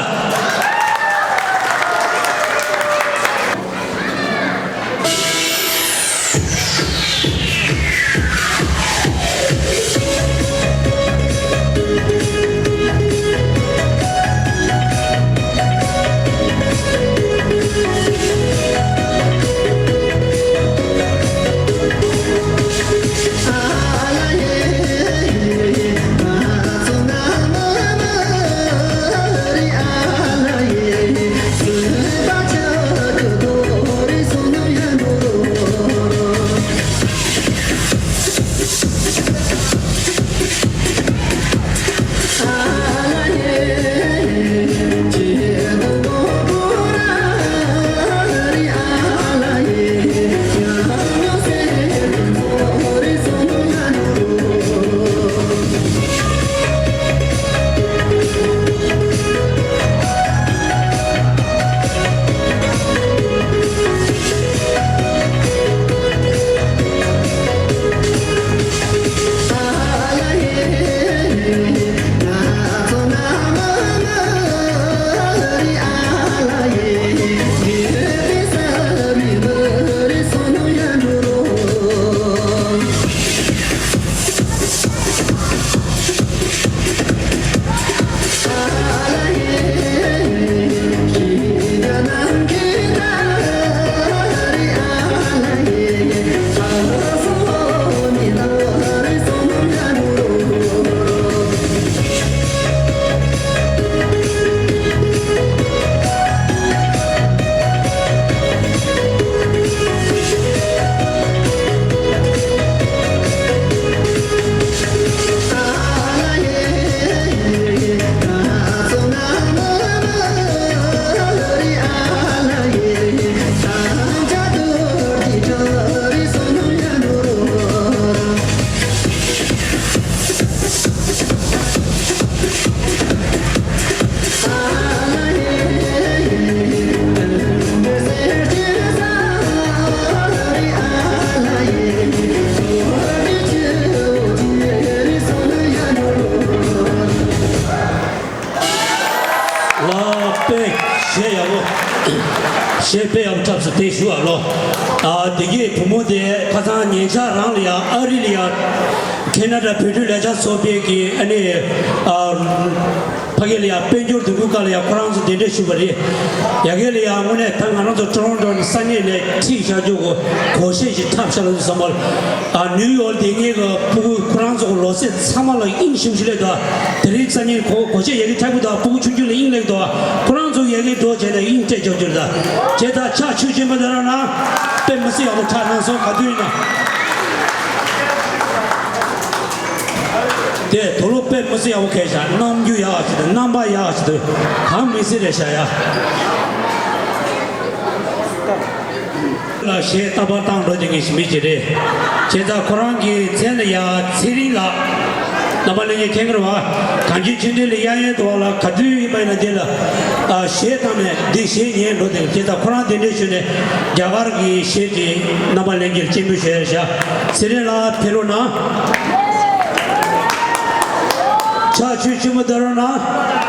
ལ་དཔེ་གཞས་ཡག་པོ། གཞས་དཔེ་ཡག་པོ་འཁྲབ་སོང་། དེ་ཞུ་བ་ལོ། ཨ། དེ་གའི་བུ་མོ་དེ་ཁ་སང་ཉེ་ཆར་རང་ལ་ཡ་ཨ་རི་ལ་ཡ་ཁེ་ན་ཌ་བོད་ཕྲུག་ལས་འཆར་ཚོགས་པའི་གི་ཨ་ནི། ཨ། ཕ་གི་ལ་ཡ་དཔལ་འབྱོར་འདུ་འགོད་སྒང་ལ་ཡ་ཁོ་རང་ཚོ་གདན་འདྲེན་ཞུས་པ་རེད། ཡ་གི་ལ་ཡ་དངོས་གནས་ད་ང་རང་ཚོ་ཊོ་རོན་ཊོ་ནས་ས་གནས་ནས་ཁྲིད་བཞག་རྒྱུ་གོ་གོ་ཤེས་ཤིག་འཁྲབ་ཤག་ལ་བསམ་པ། ཨ། ནིའུ་ཡོག་དེ་ངེད་ཀྱི་ཕྲུ་གུ་ཁོ་རང་ཚོ་གི་ལོ་ཚད་ཚང་མ་ལ་དབྱིངས་ཞུགས་ཞུ་ལས་དོ། དེ་རིང་སང་ཉིན་གོ་གོ་ཤེས་ཡ་གི་འཁྲབ་གི་དོ། ཕྲུ་གུ་ཆུང་ཆུང་ལ་དབྱིངས་ལེགས་དོ། ཁོ་རང་ཚོ་ཡ་གི་འགྲོ་བྱས་ནས་དབྱིངས་སྤྲད་ཆོག་རྒྱུ་རེད་ད། བྱས་ད་ཕྱག་མཆོད་ཆེན་པོ་དེ་རང་ན་དཔེ་མི་སྲིད་ཡག་པོ་འཁྲབ་གནང་སོང་། ག་དུས་ཡིན་ན། དེ་དོ་ལོ་དཔེ་མི་སྲིད་ཡག་པོ་ཁེལ་ཤག་རྣམ་འགྱུར་ཡག་ཞིག་འདུག་རྣམ་པ་ཡག་ཞིག་འདུག་གང་མི་སྲིད་རེད་ཤག་ཡ། ལ་གཞས་རྟག་པར་བཏང་འགྲོ་བསྡད་མཁན་ཞིག་མི་ཅིག་རེད། བྱས་ཙང་ཁོ་རང་གི་མཚན་ལ་ཡ་ཚེ་རིང་ལགས། རྣམ་པ་ལྷན་རྒྱས་མཁྱེན་གྱི་རེད་བ། གངས་ཅན་ཆོས་ལྡན་གླིང་གཡས་གཡོན་དུ་བ་ལ་ག་དུས་ཡིན་པ་ཡིན་ན་འདི་ལ། ཨ། གཞས་བཏང་ནས་འདི་གཞས་ཉན་འགྲོ་བསྡད་མཁན། བྱས་ཙང་ཁོ་རང་གདན་འདྲེན་ཞུས་ནས་རྒྱ་གར་གྱི་གཞས་དེ་རྣམ་པ་ལྷན་རྒྱས་སྤྱན་འབུལ་ཞུ་ཡ་ཤག་ཚེ་རིང་ལགས་ཕེབས་རོགས་གནང་། ཕྱག་མཆོད་ཆེན་པོ་བཏབ་རོགས་གནང་།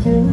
ཨོ།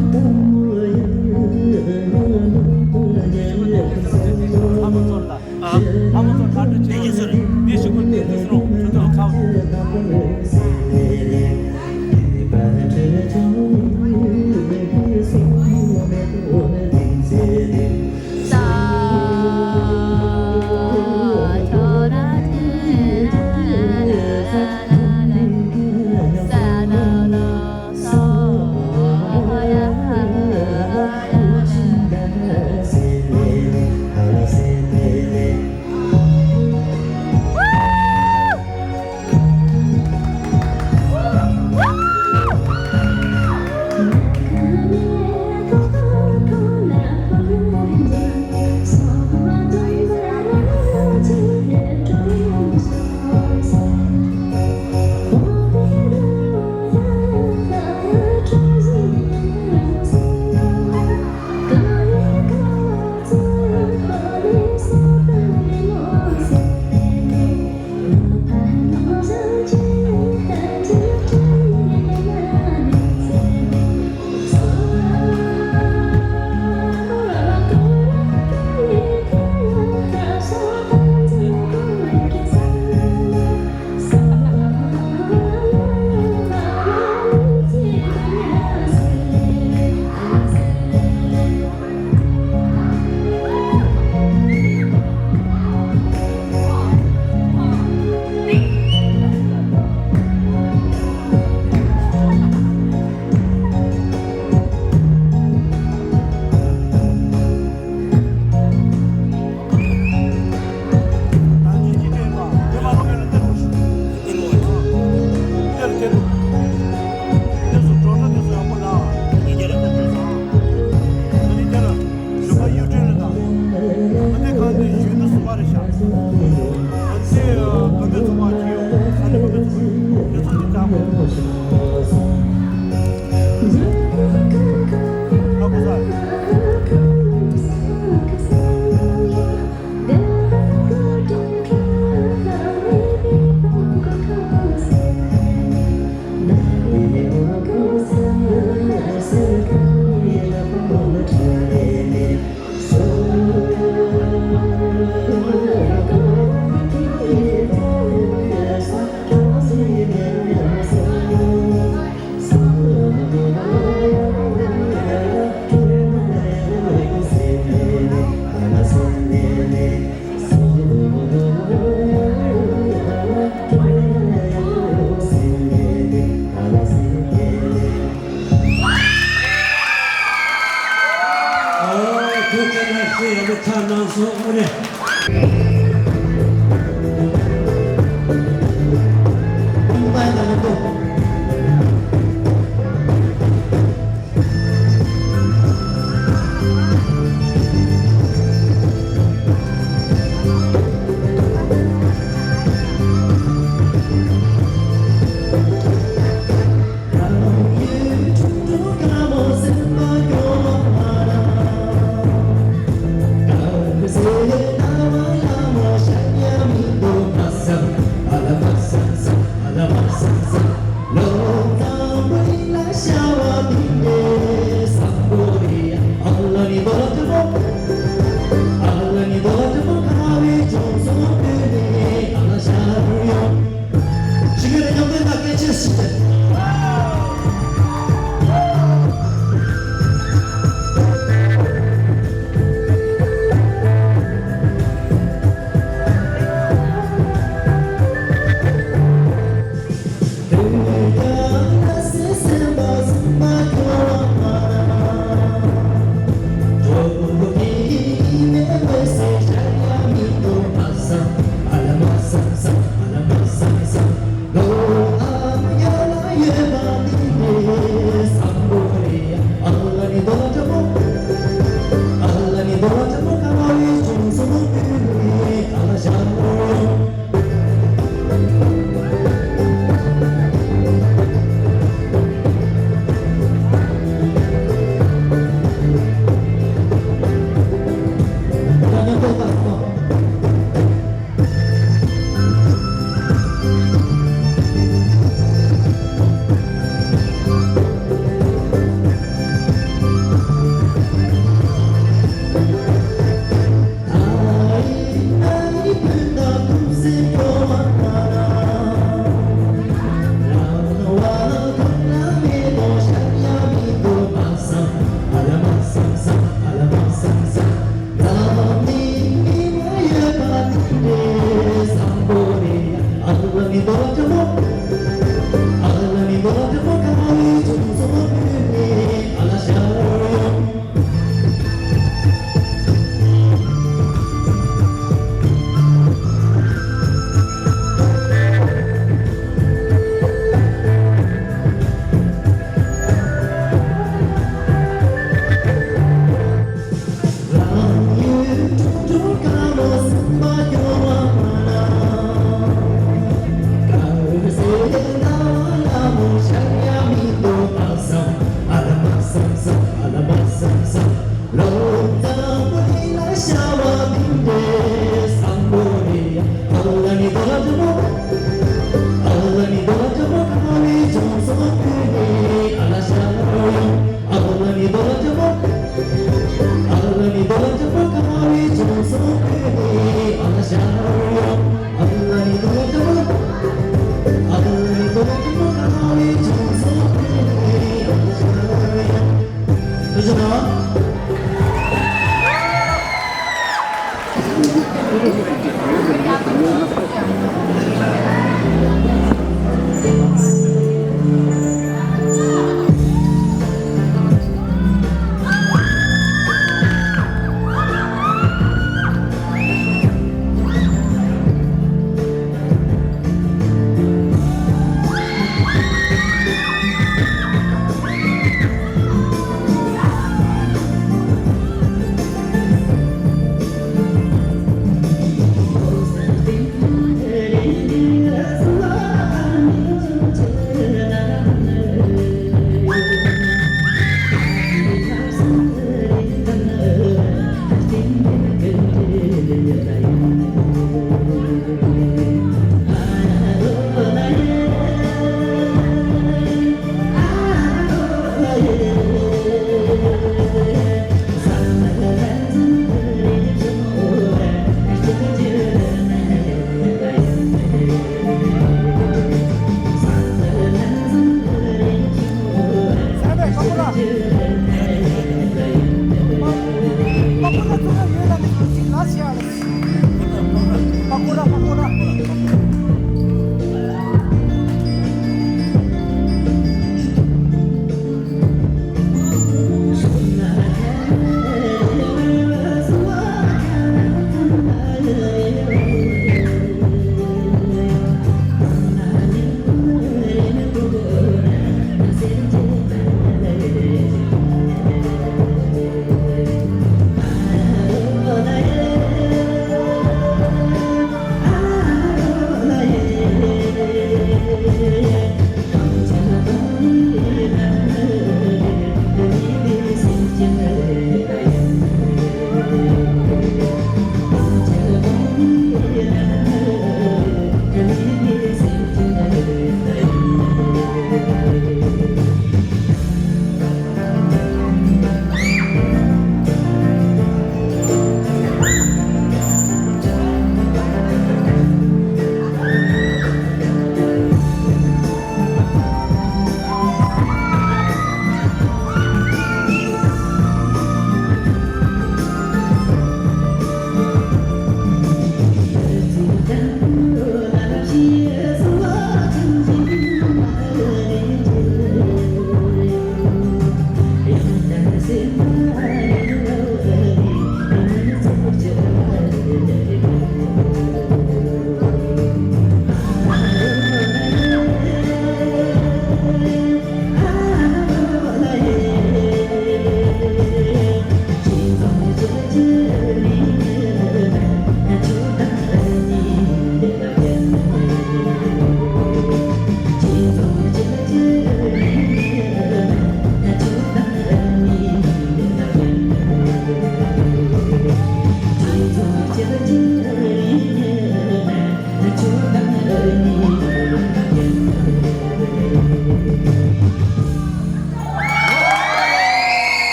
ཐུགས་རྗེ་གནང་ཞུ་ཡག་པོ་ཆགས་གནང་སོང་། དངོས་གནས།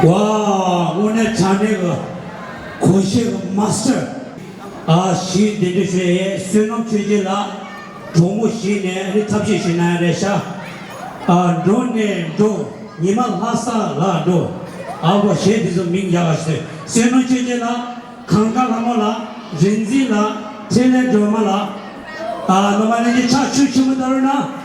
ཝ། དངོས་གནས་དྲང་གནས་ཀྱི་གོ་ཤེས་ཀྱི་མ་སི་ཊར། ཨ། ཞིག་གདན་འདྲེན་ཞུ་ཡས། བསོད་ནམས་ཆོས་རྒྱལ་ལགས། གྲོགས་མོ་ཞིག་ནས་ཨ་ནི་ཐབས་ཤེས་ཞིག་གནང་ཡ་རེད་ཤག་ཨ། འགྲོ་ནས་འགྲོ། ཉི་མ་ལྷ་ས་ལ་འགྲོ། ཨ་ཕོ་གཞས་འདི་ཚོ་མིང་ཡག་ག་ཞིག་བསོད་ནམས་ཆོས་རྒྱལ་ལགས། གངས་དཀར་ལྷ་མོ་ལགས། རིག་འཛིན་ལགས། འཕྲིན་ལས་སྒྲོལ་མ་ལགས། ཨ། རྣམ་པ་ལྷན་རྒྱས་ཕྱག་ཤུགས་ཆེན་པོ་གནང་རོགས་གནང་།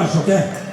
ཞོགས་ཀས།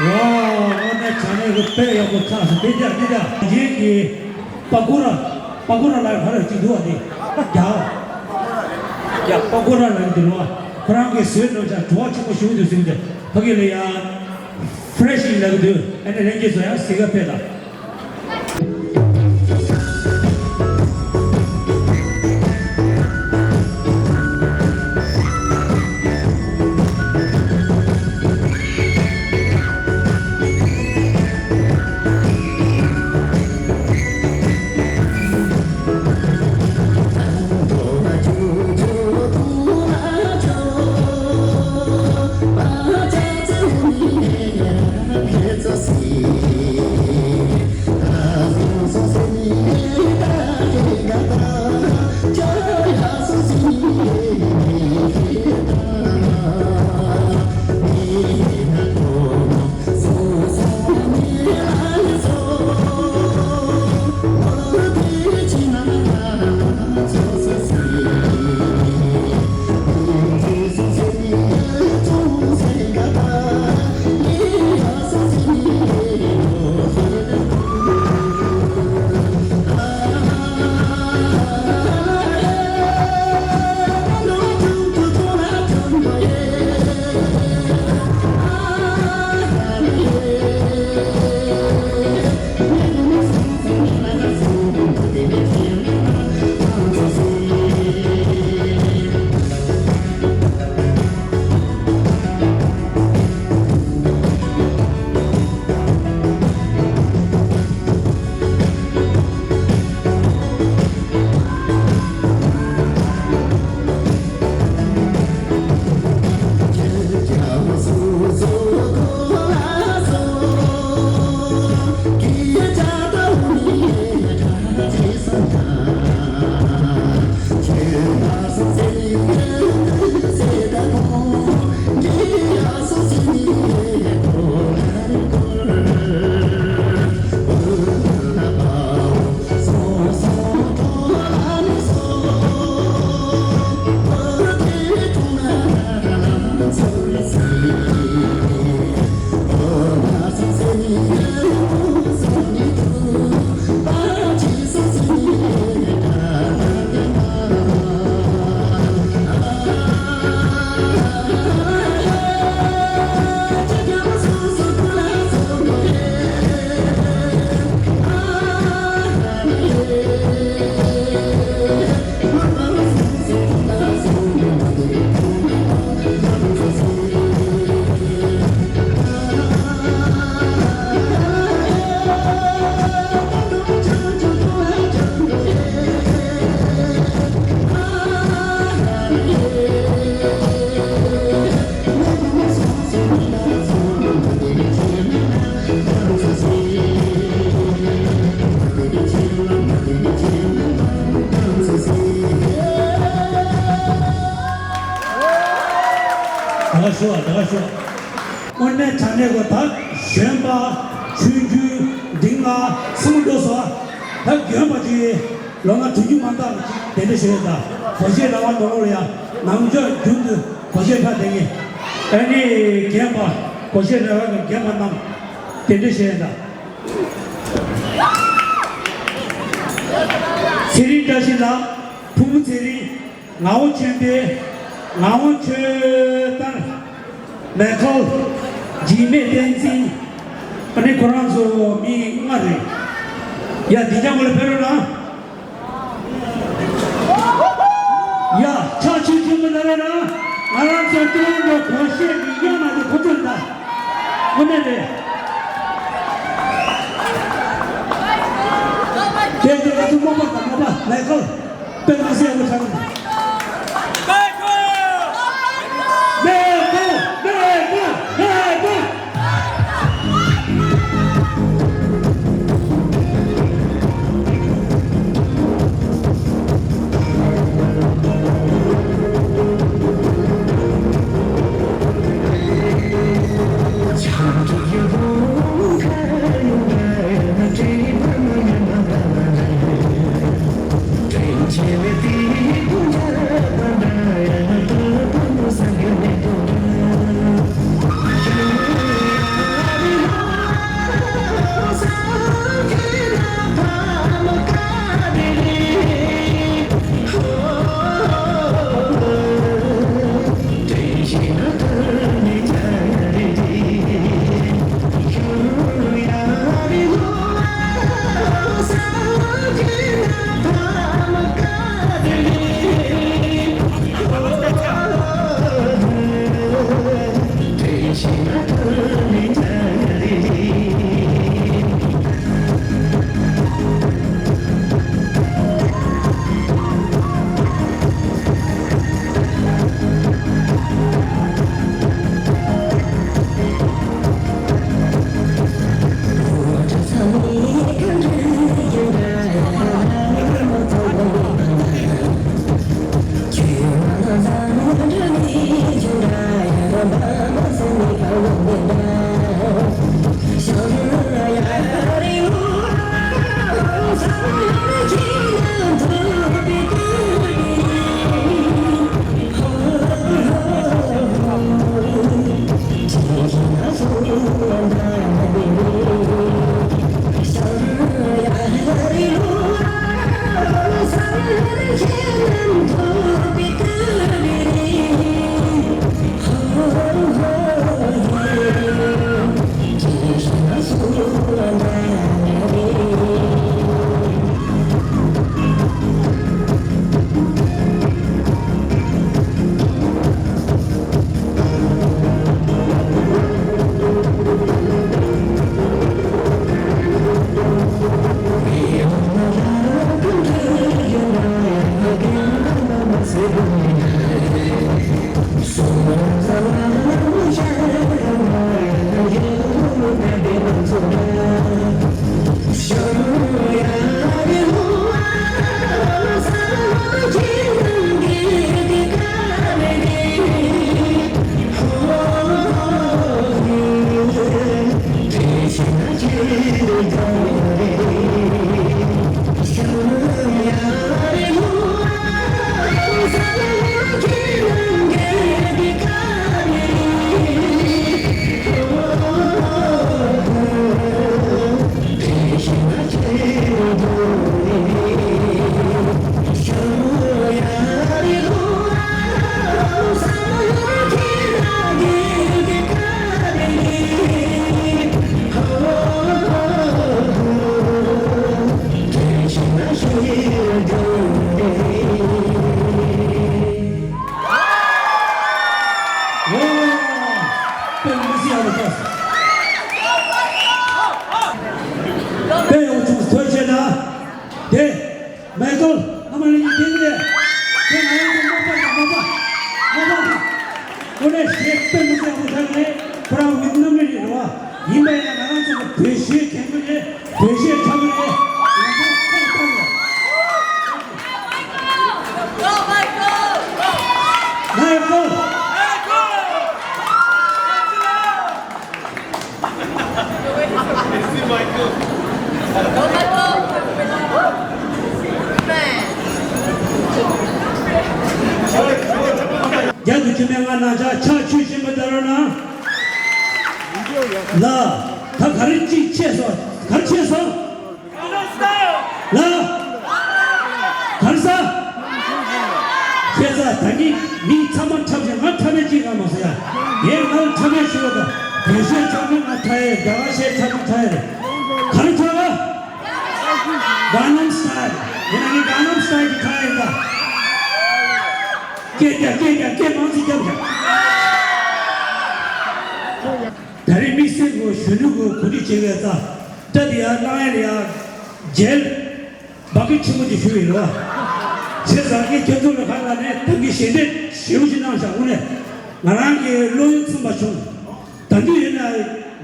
ཝའོ། དངོས་གནས་དྲ་གནས་ཀྱི་དཔེ་ཡག་པོ་ཚར་སོང་། དེ་རྒྱ་དེ་རྒྱ་ཡིན་གྱི། པ་ཀུ་ར། པ་ཀུ་ར་ལ་ག་རེ་ཅིག་འདུག་བ་དེ། རྒྱ། རྒྱ་པ་ཀུ་ར་ལ་འདི་ལོ། ཁོ་རང་གི་བཟོས་ནོར་ཅག་བྲོ་བ་ཆེན་པོ་ཞུ་འདུག་ཟིན་ཏེ་ཕ་གི་ལ་ཡ། ཕ་རེ་ཤི་ལ་གི་འདུག་ཨ་ནི་ལྷན་རྒྱས་ཚོ་ཡང་གཟིགས་ག་ཕེབས་དང་། ད་ཞུ་བ་ད་ག་ཞུ་བ། དངོས་གནས་དྲང་གནས་ཀྱི་ད་གཞོན་པ་ཆུང་ཆུང་འབྲིང་ལ་སེམས་འགྲོ་སོ། ད་གཞོན་པ་ཅིག་ལོ་ལྔ་དྲུག་ཅུ་མ་འདང་ཅིག་གདན་འདྲེན་ཞུ་ཡས་ད། སྒོར་གཞས་ར་བ་འགྲོ་ལོ་ཡ་ནང་ཆོས་རྒྱུན་དུ་སྒོར་གཞས་འཁྲབ་བསྡད་མཁན། ཨ་ནི་རྒན་པ་སྒོར་གཞས་ར་བ་གི་རྒན་པ་རྣམས་གདན་འདྲེན་ཞུ་ཡས་ད། ཚེ་རིང་བཀྲ་ཤིས་ལགས། ཕུར་བུ་ཚེ་རིང་། ངག་དབང་ཆོས་འཕེལ། ངག་དབང་ཆོས་དར། མེ་ཁལ། འཇིགས་མེད་བསྟན་འཛིན། ཨ་ནི་ཁོ་རང་ཚོ་མི་ལྔ་རེད། ཡ་འདི་རྒྱང་ངོ་ལ་ཕེབས་རོགས་གནང་། ཡ་ཕྱག་མཆོད་ཆེན་པོ་གནང་རོགས་གནང་། ང་རང་ཚོ་སྟོན་པའི་སྒོར་གཞས་ཀྱི་གཡང་ལ་དེ་ཁོ་ཚོ་ལ། དངོས་གནས་རེད། དེ་དེ་ང་ཚོ་རྨོངས་པ་དང་རྨོངས་པ་མེ་ཁལ། དཔེ་མི་སྲིད་པ་ཆགས་འདུག་མེ་ཏོག་མེ་ཏོག་མེ་ཏོག་ཁྱེད་མེད་ང་ན་ཆ་ཆ་ཆུ་ཤིང་མི་དར་ན། ལ། ད་ག་རེ་ཅིག་ཆེ་སོ། ག་རེ་ཆེ་སོ། ལ། ག་རེ་ས། ཆེ་ས་ད་གི་མི་ཚང་མ་འཁྲབ་ཤག་ང་འཁྲབ་མེད་ཅིག་ང་མ་ཟེར་ཡ། ངས་ང་འཁྲབ་མེད་ཞུ་བ་ད། བོད་གཞས་འཁྲབ་མེད་ང་འཁྲབ་ཡས། རྒྱ་གར་གཞས་འཁྲབ་མེད་འཁྲབ་ཡས་རེད། ག་རེ་འཁྲབ་ལ། Gangnam Style། ཡིན་ན་ངས་Gangnam Style་གི་འཁྲབ་ཡས་ད། སྐད་རྒྱག་སྐད་རྒྱག་སྐད་མང་ཙམ་རྒྱབ་རྒྱག་ད་རེས་དམིགས་བསལ་གྱི་གཞོན་ནུ་གི་གོ་སྒྲིག་བྱེད་པའི་རྩ། སྐྲ་དེ་ཡར་བླངས་ཡར་ཡར་འཇལ། འབག་གི་ཆེན་པོ་ཅིག་ཞུ་ཡིན་རོ། བྱས་ཙང་ངས་ཁྱེད་ཚོ་ལ་ཁ་ལ་ནས་ཐབས་ཀྱི་ཞལ་འདེབས་ཞེ་པོ་ཅིག་གནང་བཞག་དངོས་གནས། ང་རང་གི་བློ་ཡུལ་ཚིམ་པ་བྱུང་། ད་དུང་ཡིན་ན་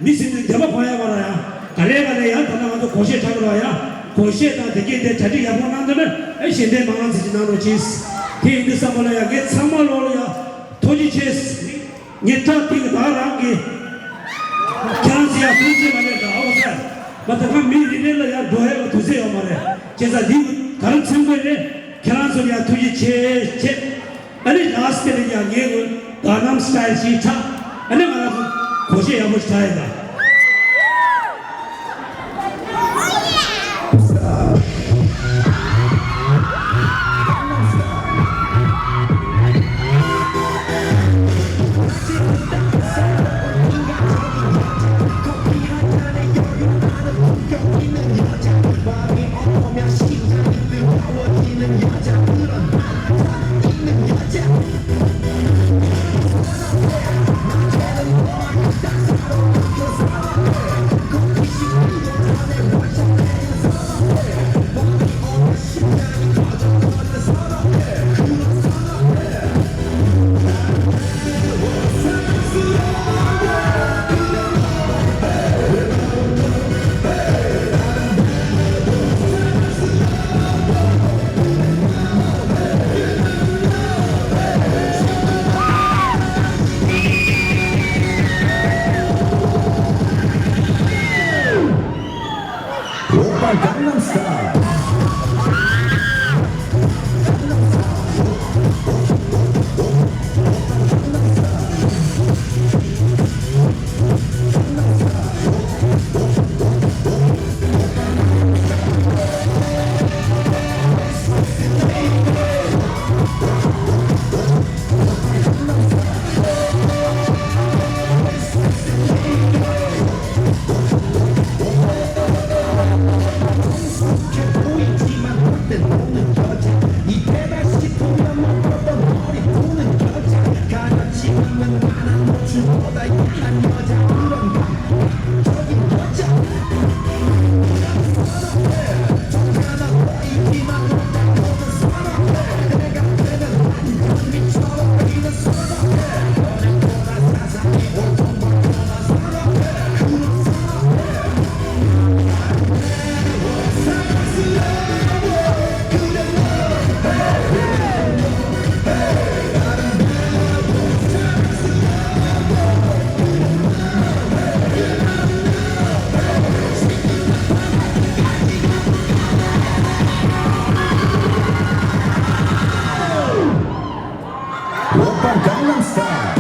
མི་སེམས་ནས་འདོད་པ་སྐོང་ཡ་མ་ར་ཡ། ག་ལེ་ག་ལེ་ཡ། ད་ལྟ་ང་ཚོ་སྒོར་གཞས་འཁྲབ་ཀྱི་ར་ཡ། སྒོར་གཞས་དང་དེ་གས་དེ་གྲ་སྒྲིག་ཡག་པོ་གནང་འདུག་ན་ཨེ་ཞལ་འདེབས་མང་ཙམ་ཅིག་གནང་རོགས་གྱིས། དེ་ཡིན་དུས་བསམ་པ་ལ་ཡ་ངས་ཚང་མ་ལོག་ལ་ཡ་ཐུགས་རྗེ་ཆེ། ངས་སྐྲ་དེ་གི་ད་རང་གི་ཁྱེད་རང་ཚོ་ཡ་ཐུགས་རྗེ་མ་ལས་ད་ཨོ་ས། མ་ད་ང་མི་རེ་རེ་ལ་ཡ་འགྲོ་ཧེ་ལ་དུས་ཚོད་ཡོད་མ་རེད། བྱས་ཙང་འདི་ག་རེ་ཚིམ་དགོས་རེད། ཁྱེད་རང་ཚོ་ཡ་ཐུགས་རྗེ་ཆེ་ཆེ། ཨ་ནི་ལ་སི་ཊི་ལ་ཡ་ངས་གོ་Gangnam Style་ཞིག་འཁྲབ། ཨ་ནི་ང་རང་ཚོ་གོ་ཤེས་ཡག་པོ་ཞིག་འཁྲབ་ཡ་ད། Oppa Gangnam Style. Oppa Gangnam Style.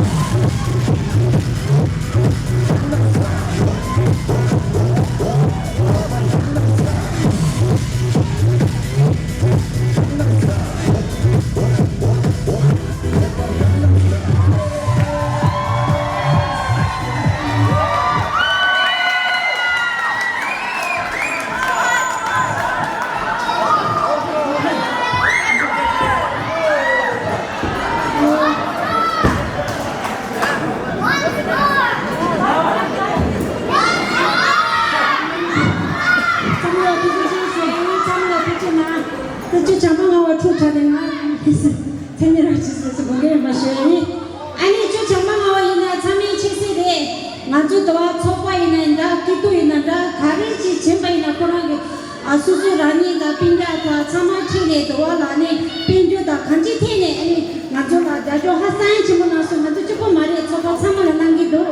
ཚང་མ་ལ་ཐུགས་རྗེ་ཆེ་ཞུ་ཡིན། ཚང་མ་ལ་ཐུགས་རྗེ་གནང་། ད་ཅི་བྱམས་པ་ང་བ་ཁྲུག་ཁྲག་དེ་ང་མཚན་ཉིད་རང་ཆེ་ཟེར་སུ་དགོངས་འགལ་ཡོད་མ་ཞུ་ཡིན། ཨ་ནི་ཅི་བྱམས་པ་ང་བ་ཡིན་ན་ཚང་མའི་ཆེ་སྲིད་རེད། ང་ཚོ་དུ་བ་ཚོགས་པ་ཡིན་ན་འདྲ་སྐྱིད་སྡུག་ཡིན་ན་འདྲ་ག་རེ་ཅིག་བྱིན་པ་ཡིན་ན་ཁོ་རང་གི་ཨ་སོ་སོའི་རང་ཉིད་དང་སྤུན་ཀྱག་དང་ཚང་མ་ཁྲིད་ནས་དུ་བ་ལ་ནས་དཔལ་འབྱོར་དང་གང་ཅིའི་ཐད་ནས་ཨ་ནི་ང་ཚོ་ལ་རྒྱབ་སྐྱོར་ཧ་ཅང་ཆེན་པོ་གནང་སོང་། ང་ཚོ་གཅིག་པོ་མ་རེད། ཚོགས་པ་ཚང་མ་ལ་གནང་གི་འདུག་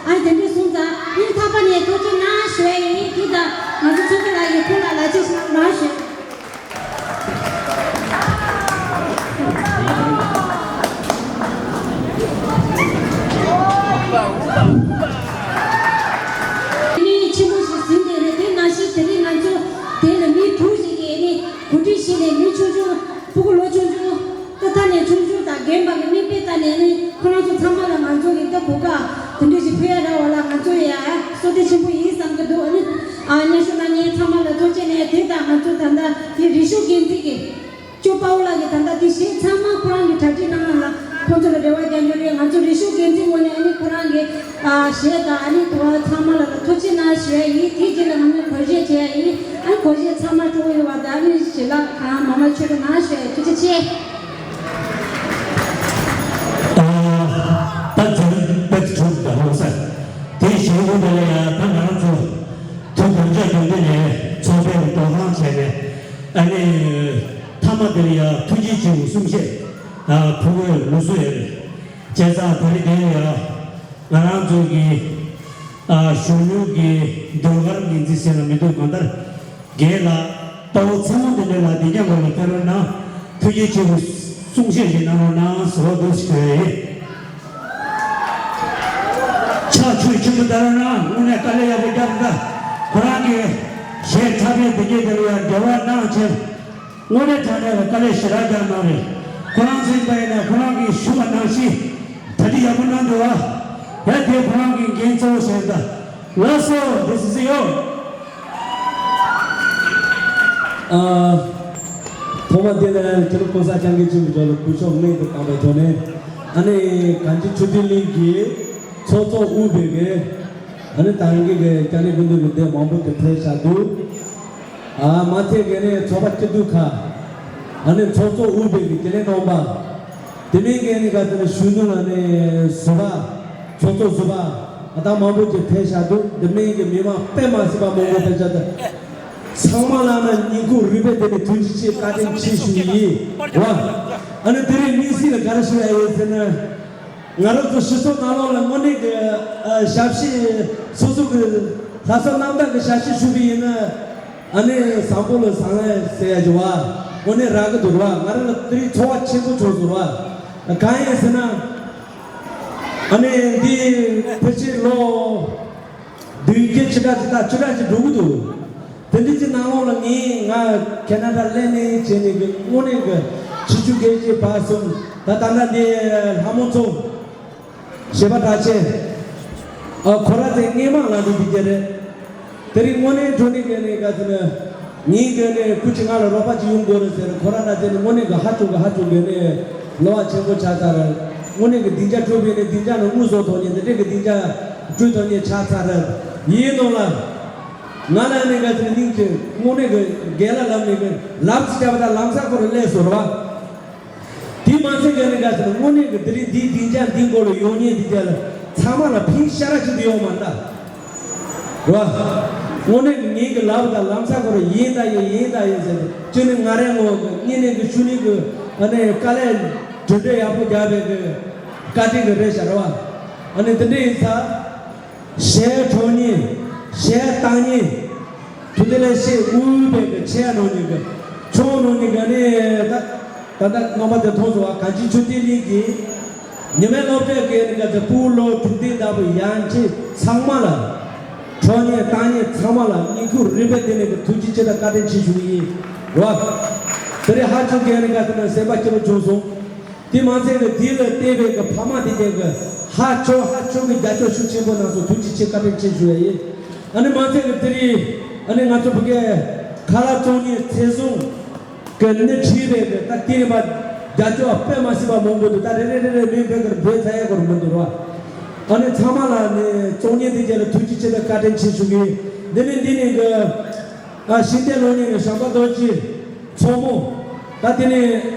ཨ་དེ་འདྲ་སོང་ཙང་སྙིང་ཐག་པ་ནས་ཐུགས་རྗེ་གནང་ཞུ་ཡ་ཡིན། དེ་དང་ང་ཚོ་ཚོགས་པ་ལ་ཡི་ཁུལ་ལ་ལ་ཅི་ཞིག་གནང་ཞུ། རྒན་པ་གི་མིག་དཔེ་ལྟ་ནས་ནི་ཁོ་རང་ཚོ་ཚང་མ་ལ་ང་ཚོ་གི་སྐབས་གོ་སྐབས་དེ་འདྲ་ཞིག་ཕུལ་ཡ་རག་པ་ལ་ང་ཚོ་ཡ་བསོད་བདེ་ཆེན་པོ་ཡིན་བསམ་གི་འདུག་ཨ་ནི་ཨ་མཉམ་ཞུགས་གནང་མཁན་ཚང་མ་ལ་ཐུགས་རྗེ་ཆེ། དེ་དང་ང་ཚོ་ད་ལྟ་དེ་རིག་ཤོད་འགན་འཛིན་གི་ཅོ་པའོ་ལགས་ཀྱིས་ད་ལྟ་དེ་གཞས་ཚང་མ་ཁོ་རང་གིས་གྲ་སྒྲིག་གནང་ལ་ཁོང་ཚོ་ལ་རེ་བ་རྒྱག་རྒྱུ་རེད། ང་ཚོ་རིག་ཤོད་འགན་འཛིན་ངོས་ནས་ཨ་ནི་ཁོ་རང་གི་ཨ་གཞས་དང་ཨ་ནི་དུ་བ་ཚང་མ་ལ་ཐུགས་རྗེ་གནང་ཞུ་ཡ་ཡིན། དེའི་རྗེས་ལ་ང་ཚོས་གོས་བཞེས་བྱེད་ཡ་ཡིན། ཨ་ནི་གོས་བཞེས་ཚང་མ་སྤྲོ་བོ་ཡོད་པ་དང་ཨ་ནི་ཞལ་ལག་ཨ་མ་མ་མཆོད་རོགས་གནང་ཞུ་ཡ་ཡིན། ཐུགས་རྗེ་ཆེ། ད་ད་དེ་པད་གྲུབ་དང་ལོ་ས་དེ་ཞེས་པོ་དེ་ལ་ཡང་ད་ང་རང་ཚོ་དུས་གང་ཅག་རྒྱུན་དེ་ནས་ཚོགས་པའི་འགྲོ་སྟངས་བྱས་ནས་ཨ་ནི་མཐའ་མ་དེ་ལ་ཡང་ཐུགས་རྗེ་ཆེའི་གསུང་བཤད་ཕུལ་བའི་ལུགས་སྲོལ་ཡོད་རེད། བྱས་ཙང་དེ་རིང་དེ་ལ་ཡང་ང་རང་ཚོ་གི་གཞོན་ནུ་གི་ཟློས་གར་འགན་འཛིན་ཟེར་ན་མི་འདུག་གང་ལྟར། རྒན་ལགས། དཔའ་བོ་ཚེ་དབང་དེ་འདྲ་ལགས་དེ་རྒྱ་མགོ་ལ་ཕེབས་རོགས་གནང་། ཐུགས་རྗེ་ཆེ་བའི་གསུང་བཤད་ཞིག་གནང་རོགས་གནང་ཟེར་བ་འདུག་ཞུ་ཡ་ཡིན། ཕྱག་མཆོད་ཆེན་པོ་གཏོང་རོགས་གནང་། དངོས་གནས་དཀའ་ལས་ཡག་པོ་བརྒྱབ་འདུག་ཁོ་རང་གི་གཞས་འཁྲབ་པའི་དེ་རྒྱས་དེ་ལ་ཡང་འབྲེལ་བ་གནང་བྱས། དངོས་གནས་དྲང་གནས་ལ་དཀའ་ལས་ཞེ་དྲག་བརྒྱབ་གནང་རེད། ཁོ་རང་ཚོ་ཡིན་པ་ཡིན་ན་ཁོ་རང་གིས་ཞུ་བ་ནང་བཞིན་གྲ་སྒྲིག་ཡག་པོ་གནང་འདུག་བ། ཡ་དེ་ཁོ་རང་གི་འགན་གཙོ་བོ་བྱས་འདུག་ལགས་སོ། This is you. ཨ། ཐོག་མ་དེ་ལ་ཁྱེད་རང་ཀུན་བཟང་སྐྱབས་མགོན་ཆེན་པོ་མཆོག་ལ་གུས་ཕྱག་སྔོན་དུ་བཏང་བའི་ཐོག་ནས་ཨ་ནི་གངས་ཅན་ཆོས་ལྡན་གླིང་གི་ཚོགས་གཙོ་དབུས་པའི་གི་ཨ་ནི་ད་རིང་གི་གི་སྐྱབས་མགོན་མདུན་གྱི་སྡེ་མང་པོ་དེ་ཕེབས་བཞག་འདུག་ཨ་མ་ཚད་གི་ནི་ཚོགས་པ་སྐྱིད་སྡུག་ཁག་ཨ་ནི་ཚོགས་གཙོ་དབུས་པའི་གི་དགེ་ལས་རྣམ་པ། དེ་མིན་གྱི་ནི་ག་ཚོད་ནི་གཞོན་ནུ་ལ་ནི་ཟུར་པ། ཚོགས་གཙོ་ཟུར་པ། ཨ་ད་མང་པོ་ཅིག་ཕེབས་བཞག་འདུག་འདི་མིན་གྱི་མི་མང་དཔེ་མ་སྲིད་པ་མང་པོ་ཕེབས་བཞག་འདུག་ཚང་མ་ལ་ནི་སྙིང་ཁུང་རུས་པའི་གཏིང་ནས་ཐུགས་རྗེ་ཆེ་བཀའ་དྲིན་ཆེ་ཞུ་གི་ཡིན། རེད་བ། ཨ་ནི་དེ་རིང་དམིགས་བསལ་ལ་ག་རེ་ཞུ་ཡ་ཡོད་ཟེར་ན། ང་རང་ཚོ་སྤྱི་ཚོགས་ནང་ལོགས་ལ་དངོས་གནས་ཀྱི་ཨ་ཞབས་ཕྱི་སོ་སོ་གི་ལྷག་བསམ་རྣམ་དག་གི་ཞབས་ཕྱི་ཞུ་གི་ཡིན་ན། ཨ་ནི་བཟང་པོ་ལ་བཟང་ལན་ཟེར་ཡ་ཅིག་བ། དངོས་གནས་རག་གི་འདུག་ར་བ། ང་རང་ལ་དེ་རིང་ཚོར་བ་ཆེན་པོ་བྱུང་སོང་ར་བ། གང་ཡིན་ཟེར་ན། ཨ་ནི་འདི་ཕལ་ཆེར་ལོ་བདུན་བརྒྱད་ཕྱེད་ཀ་ཅིག་དང་བཅུ་ཕྲག་ཅིག་འགྲོ་གི་འདུག་དེ་འདྲ་ཅིག་ནང་ལོགས་ལ་ངས་ང་ཁེ་ན་ཌ་སླེབས་ནས་བྱས་ནས་གི་དངོས་གནས་གི་ཆེ་ཆུང་སྐད་ཆ་བར་གསུམ་ད་ད་ལྟ་འདི་ལྷ་མོ་མཚོ། གཞས་པ་གྲགས་ཆེ། ཨ་ཁོ་ར་ཚོའི་སྔས་མ་ལ་འདི་འདི་རྒྱ་རེད། དེ་རིང་དངོས་གནས་དྲང་གནས་གི་ནས་ག་ཚོད་ནས་ངའི་གི་ནས་སྐུ་མཁྱེན་ང་ལ་རོགས་པ་ཅིག་ཡོང་དགོས་རེད་ཟེར། ཁོ་ར་ལ་དེ་ནས་དངོས་གནས་གི་ཧ་ཅང་གི་ཧ་ཅང་གི་ནས་བློ་བག་ཆེན་པོ་ཆགས་ཚར་རེད། དངོས་གནས་གི་སྡིངས་ཆ་བསྐྲུན་པའི་ནས་སྡིངས་ཆ་ནང་དངུལ་བཟོ་ཐོག་ནས་འདི་འདྲས་གི་སྡིངས་ཆ་བསྐྲུན་ཐོག་ནས་ཆགས་ཚར་རེད། ཡིན་ནོ་ལ། ང་ལ་ནས་ག་ཚོད་ནས་སྙིང་རྗེ་དངོས་གནས་གི་རྒན་ལགས་ལབ་ནས་གི་ལབ་ཅིག་བྱས་པ་ད་ལམ་སང་ཁོ་རང་སླེབས་སོང་རེད་བ། དེ་མ་ཚད་ག་ནི་ག་ཚོད་དངོས་གནས་ཀྱི་དེ་རིང་འདིའི་སྡིངས་ཆ་འདིའི་མགོ་ལ་ཡོང་མཁན་འདི་ག་ལ་ཚང་མ་ལ་ཕན་ཤ་ར་ཅིག་ཏུ་ཡོང་མ་རེད་ད། རེད་བ། དངོས་གནས་ཀྱི་ངེད་ཀྱི་ལབ་དང་ལམ་སང་ཁོ་ར་ཡིན་ད་ཡིན་ཡིན་ད་ཡིན་ཟེར་ཏེ་ཅི་ནི་ང་རའི་ངོ་གི་གཉིས་ནས་ཀྱི་ཆུ་ནི་གི་ཨ་ནི་དཀའ་ལས་གྲུབ་འབྲས་ཡག་པོ་རྒྱག་པའི་གི་བཀའ་དྲིན་གི་རེད་ཤག་རེད་བ། ཨ་ནི་དེ་འདྲ་ཡིན་ཙང་། གཞས་འཁྲབ་མཁན། གཞས་བཏང་མཁན། ཐུབ་བསྟན་ལེགས་བཤད་དབུས་པའི་གི་ཆེད་གནང་མཁན་གི་ཕྱོགས་གནང་མཁན་གི་ནི་ད་ད་ལྟ་རྣམ་པ་དེ་མཐོང་སོང་བ། གངས་ཅན་ཆོས་ལྡན་གླིང་གི་ཉི་མའི་སློབ་གྲྭའི་གི་ནི་ག་ཚོད་ཕྲུ་གུ་ལོ་དྲུག་སྟོང་ལྟ་བུ་ཡན་ཆད་ཚང་མ་ལ། འཁྲབ་མཁན་བཏང་མཁན་ཚང་མ་ལ་སྙིང་ཁུང་རུས་པའི་གཏིང་ནས་གི་ཐུགས་རྗེ་ཆེ་དང་བཀའ་དྲིན་ཆེ་ཞུ་གི་ཡིན། རེད་བ། དེ་རིང་ཧ་ཅང་གི་ནི་ག་ཚོད་ན་སེམས་པ་སྐྱིད་པོ་བྱུང་སོང་། དེ་མ་ཚད་ཀྱི་དེ་ལ་བལྟས་པའི་གི་ཕ་མ་དེ་གས་ཀྱི་ཧ་ཅང་ཧ་ཅང་གི་རྒྱབ་སྐྱོར་ཤུགས་ཆེན་པོ་གནང་སོང་། ཐུགས་རྗེ་ཆེ་བཀའ་དྲིན་ཆེ་ཞུ་ཡ་ཡིན། ཨ་ནི་མ་ཚད་ཀྱི་དེ་རིང་ཨ་ནི་ང་ཚོ་བོད་སྐད་ཁ་ལག་བཙོང་མཁན་ཚེ་བཟང་གི་ནི་བྲིས་པའི་གི་ད་དེ་རིང་མ་རྒྱབ་སྐྱོར་དཔེ་མ་སྲིད་པ་མང་པོ་འདུག་ད་རེ་རེ་རེ་རེ་མིང་བོད་ཀྱི་བོད་ཚ་ཡ་གོར་མི་འདུག་ར། ཨ་ནི་ཚང་མ་ལ་ནི་བཙོང་མཁན་དེ་གས་ལ་ཐུགས་རྗེ་ཆེ་དང་བཀའ་དྲིན་ཆེ་ཞུ་གི་ཡིན། འདི་ནི་འདི་ནི་གི་ཨ་ཤིང་རྟའི་སློབ་གཉེར་གི་བྱམས་པ་རྡོ་རྗེ་མཚོ་མོ། ད་དེ་ནས་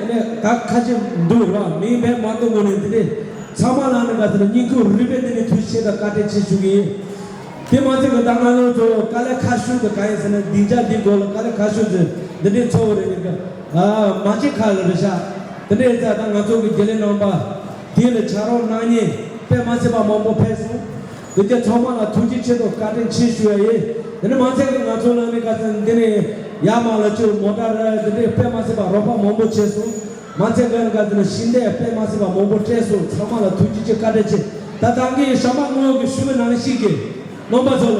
ནས་ད་ཁ་ཆེ་འདུག་ར། མིང་བས་མ་གཏོགས་ངོ་ནས་དེ་ནས་ཚང་མ་ལ་ནི་ག་ཚོད་ན་སྙིང་ཁུང་རུས་པའི་གཏིང་ནས་ཐུགས་རྗེ་ཆེ་དང་བཀའ་དྲིན་ཆེ་ཞུ་གི་ཡིན། དེ་མ་ཚད་ཀྱི་ད་ང་ཚོ་ཚོ་དཀའ་ལས་ཁག་ཤོས་དེ་གང་ཡིན་ཟེར་ན་སྡིངས་ཆ་འདི་སྒོ་ལ་དཀའ་ལས་ཁག་ཤོས་དེ་འདི་འདྲའི་ཚོགས་པ་རེད་ནི་གི་ཨ་མ་ཅིག་ཁག་ལ་རེད་ཤག་དེ་འདྲའི་ཚ་ད་ང་ཚོ་གི་དགེ་ལས་རྣམ་པ་དེ་ལ་ཕྱག་རོགས་གནང་མཁན་དཔེ་མ་སྲིད་པ་མང་པོ་ཕེབས་སོང་། དེ་ག་ཚང་མ་ལ་ཐུགས་རྗེ་ཆེ་དང་བཀའ་དྲིན་ཆེ་ཞུ་ཡ་ཡིན། དེ་ནི་མ་ཚད་ཀྱི་ང་ཚོ་ལ་ནི་ག་ཚོད་འདི་ནས་ཡར་མར་ལ་ཅིག་མོ་ཊ་ར་འདི་འདྲའི་དཔེ་མ་སྲིད་པ་རོགས་པ་མང་པོ་བྱས་སོང་། མ་ཚད་ཀྱི་ནི་ག་ཚོད་ནི་ཤིང་རྟའི་དཔེ་མ་སྲིད་པ་མང་པོ་སྤྲད་སོང་། ཚང་མ་ལ་ཐུགས་རྗེ་ཆེ་བཀའ་དྲིན་ཆེ། ད་ད་གིན་ཞྭ་དམར་སྔོན་གྱི་ཞུ་བའི་ནང་བཞིན་གྱི་རྣམ་པ་ཚོ་ལ་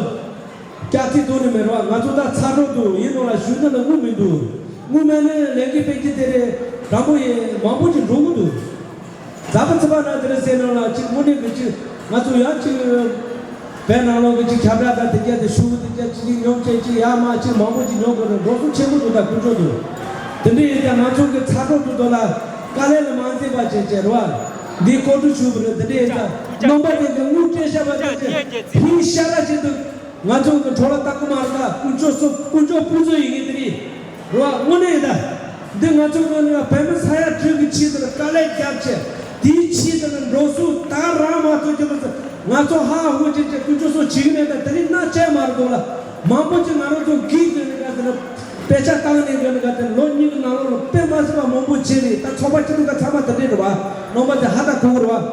སྐྱག་རྫུན་གཏོང་ནི་མེད་རོགས། ང་ཚོ་ད་ཚ་དྲོད་འདུག་ཡིན་ནོ་ལ་ཞུ་ན་ལ་དངུལ་མི་འདུག་དངུལ་མེད་ནས་ལས་འགུལ་སྤེལ་གྱི་དེ་རེད། དྲང་པོ་ཡིན། མང་པོ་ཅིག་འགྲོ་གི་འདུག་རྫ་པ་ཚི་པ་ན་དེ་རེད་ཟེར་ནང་ལ་ཅིག་དངོས་གནས་གི་ཅིག་ང་ཚོ་ཡང་ཅིག་བོད་ནང་ལོགས་གི་ཅིག་ཁྱབ་བསྒྲགས་དང་དེ་གྱད་དེ་ཤུགས་དེ་གྱད་ཅིག་ཅིག་ཉོབ་ཅིག་ཅིག་ཡར་མར་ཅིག་མང་པོ་ཅིག་ཉོབ་དགོས་ནས་འགྲོ་སོང་ཆེན་པོ་འདུག་ད་དཀོན་མཆོག་འདུག་དེ་འདྲ་ཡིན་ཙང་ང་ཚོ་གི་ཚ་གྲོགས་དེ་ཚོ་ལ་དཀའ་ལས་ལ་མ་འཛེམས་པ་བྱས་བྱས་རོགས། འདི་ལྐོག་གྲུབ་ཞུ་བ་རེད། དེ་འདྲ་ཡིན་ཙང་རྣམ་པ་དེ་གི་དངུལ་སྤྲད་བཞག་པ་དེ་ཚོ་ཕིང་ཤ་ར་བྱེད་དུ། ང་ཚོ་གི་འཕྲོ་བརླག་བཏང་གི་མ་རེད། ད་དཀོན་མཆོག་གསུམ་དཀོན་མཆོག་ཕུན་ཚོགས་ཡིན་གྱི་དེ་རེད། རེད་བ། དངོས་གནས་ཡིན་ད། འདི་ང་ཚོ་གི་ནི་བོད་མི་ས་ཡ་དྲུག་གི་ཆེད་དུ་དཀའ་ལས་བརྒྱབ་བྱས། དེའི་ཆེད་དུ་ནི་འགྲོ་སོང་ད་རང་མ་ཐོན་གྱི་མི་ཚོ་ང་ཚོ་ཧ་ཧུ་བྱས་བྱས་དཀོན་མཆོག་གསུམ་བྱེད་གི་མེད། ད་དེ་རིང་མནའ་བཅད་མ་རེད་འདུག་ལ། མང་པོ་ཅིག་ང་རང་ཚོ་གིས་དེ་ནི་ག་ཟེར་ན་དཔེ་ཆ་བཏང་ནས་གི་ནི་ག་ཟེར་ལོ་གཉིས་ཀྱི་ནང་ལོགས་ལ་དཔེ་མ་སྲིད་པ་མང་པོ་བྱས་རེད། ད་ཚོགས་པ་སྐྱིད་སྡུག་ག་ཚང་མ་དེ་འདྲས་རེད་བ། རྣམ་པ་ཚོ་ཧ་ད་གོ་གི་རེད་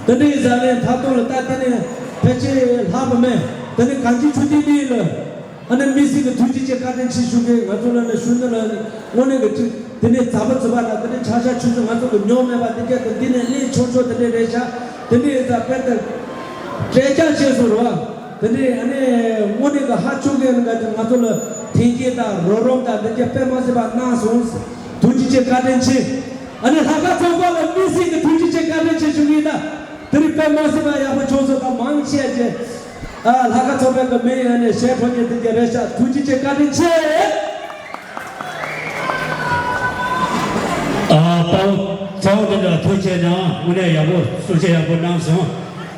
བ། དེ་འདྲའི་ཟ་ལེན་ཐབ་སྟོང་ལ་ལྟ་དེ་ནས་ཕལ་ཆེར་ལྷག་པ་མེད། དེ་ནས་གངས་ཅན་ཆོས་ལྡན་གླིང་ལ་ཨ་ནི་དམིགས་བསལ་གྱི་ཐུགས་རྗེ་ཆེ་བཀའ་དྲིན་ཆེ་ཞུ་མཁན་ང་ཚོ་ལ་ནི་ཞུ་ནི་ལ་ནི་དངོས་གནས་ཀྱི་ཅིག་དེ་ནས་རྫ་པ་ཚི་པ་ལ་དེ་ནས་ཆ་ཤ་ཆུ་ཚོད་ང་ཚོ་གི་ཉོ་མེད་པ་དེ་གྱད་དེ་འདི་ནས་གླེང་ཆོག་ཆོག་དེ་འདྲས་རེད་ཤག་དེ་འདྲས་ཡིན་ཙང་དཔེ་དེ་གྲོས་བསྡུར་བྱས་སོང་རེད་བ། དེ་འདྲས་ཨ་ནི་དངོས་གནས་ཀྱི་ཧ་ཆོག་མཁན་ང་ཚོ་ང་ཚོ་ལ་འཐེན་འཁྱེར་དང་རོགས་རམ་དང་དེ་གྱད་དཔེ་མ་སྲིད་པ་གནང་སོང་། ཐུགས་རྗེ་ཆེ་བཀའ་དྲིན་ཆེ། ཨ་ནི་ལྷག་དཀར་ཚོགས་པ་ལ་དམིགས་བསལ་གྱི་ཐུགས་རྗེ་ཆེ་བཀའ་དྲིན་ཆེ་ཞུ་གི་ཡིན་ད། དེ་རིང་དཔེ་མ་སྲིད་པ་ཡག་པོ་བྱུང་སོང་། ད་མང་ཆེ་ཆེ། ཨ་ལྷག་དཀར་ཚོགས་པའི་གི་མིང་ཡང་ནས་ཞལ་ཕོ་ཉེ་དེ་གྱད་རེད་ཤག་ཐུགས་རྗེ་ཆེ་བཀའ་དྲིན་ཆེ། ཨ་དཔའ་བོ་དཔའ་བོ་དེ་འདྲ་ཐུགས་རྗེ་ཆེ་གནང་། དངོས་གནས་ཡག་པོ་གསུང་བཤད་ཡག་པོ་གནང་སོང་།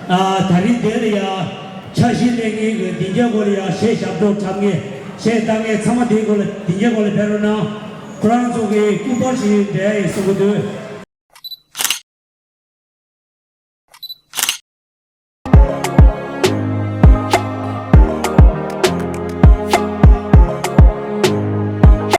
ཨ་ད་རིང་དེ་ལ་ཡ་འཆར་གཞི་ལས་ངེས་གི་དེ་གྱད་སྐོར་ལ་ཡ་གཞས་ཞབས་བྲོ་འཁྲབ་མཁན་གཞས་བཏང་མཁན་ཚང་མ་དེའི་སྐོར་ལ་དེ་གྱད་སྐོར་ལ་ཕེབས་རོགས་གནང་། ཁོ་རང་ཚོ་གི་སྐུ་པར་ཞིག་འབྲི་ཡ་ཡིན་གསུང་གི་འདུག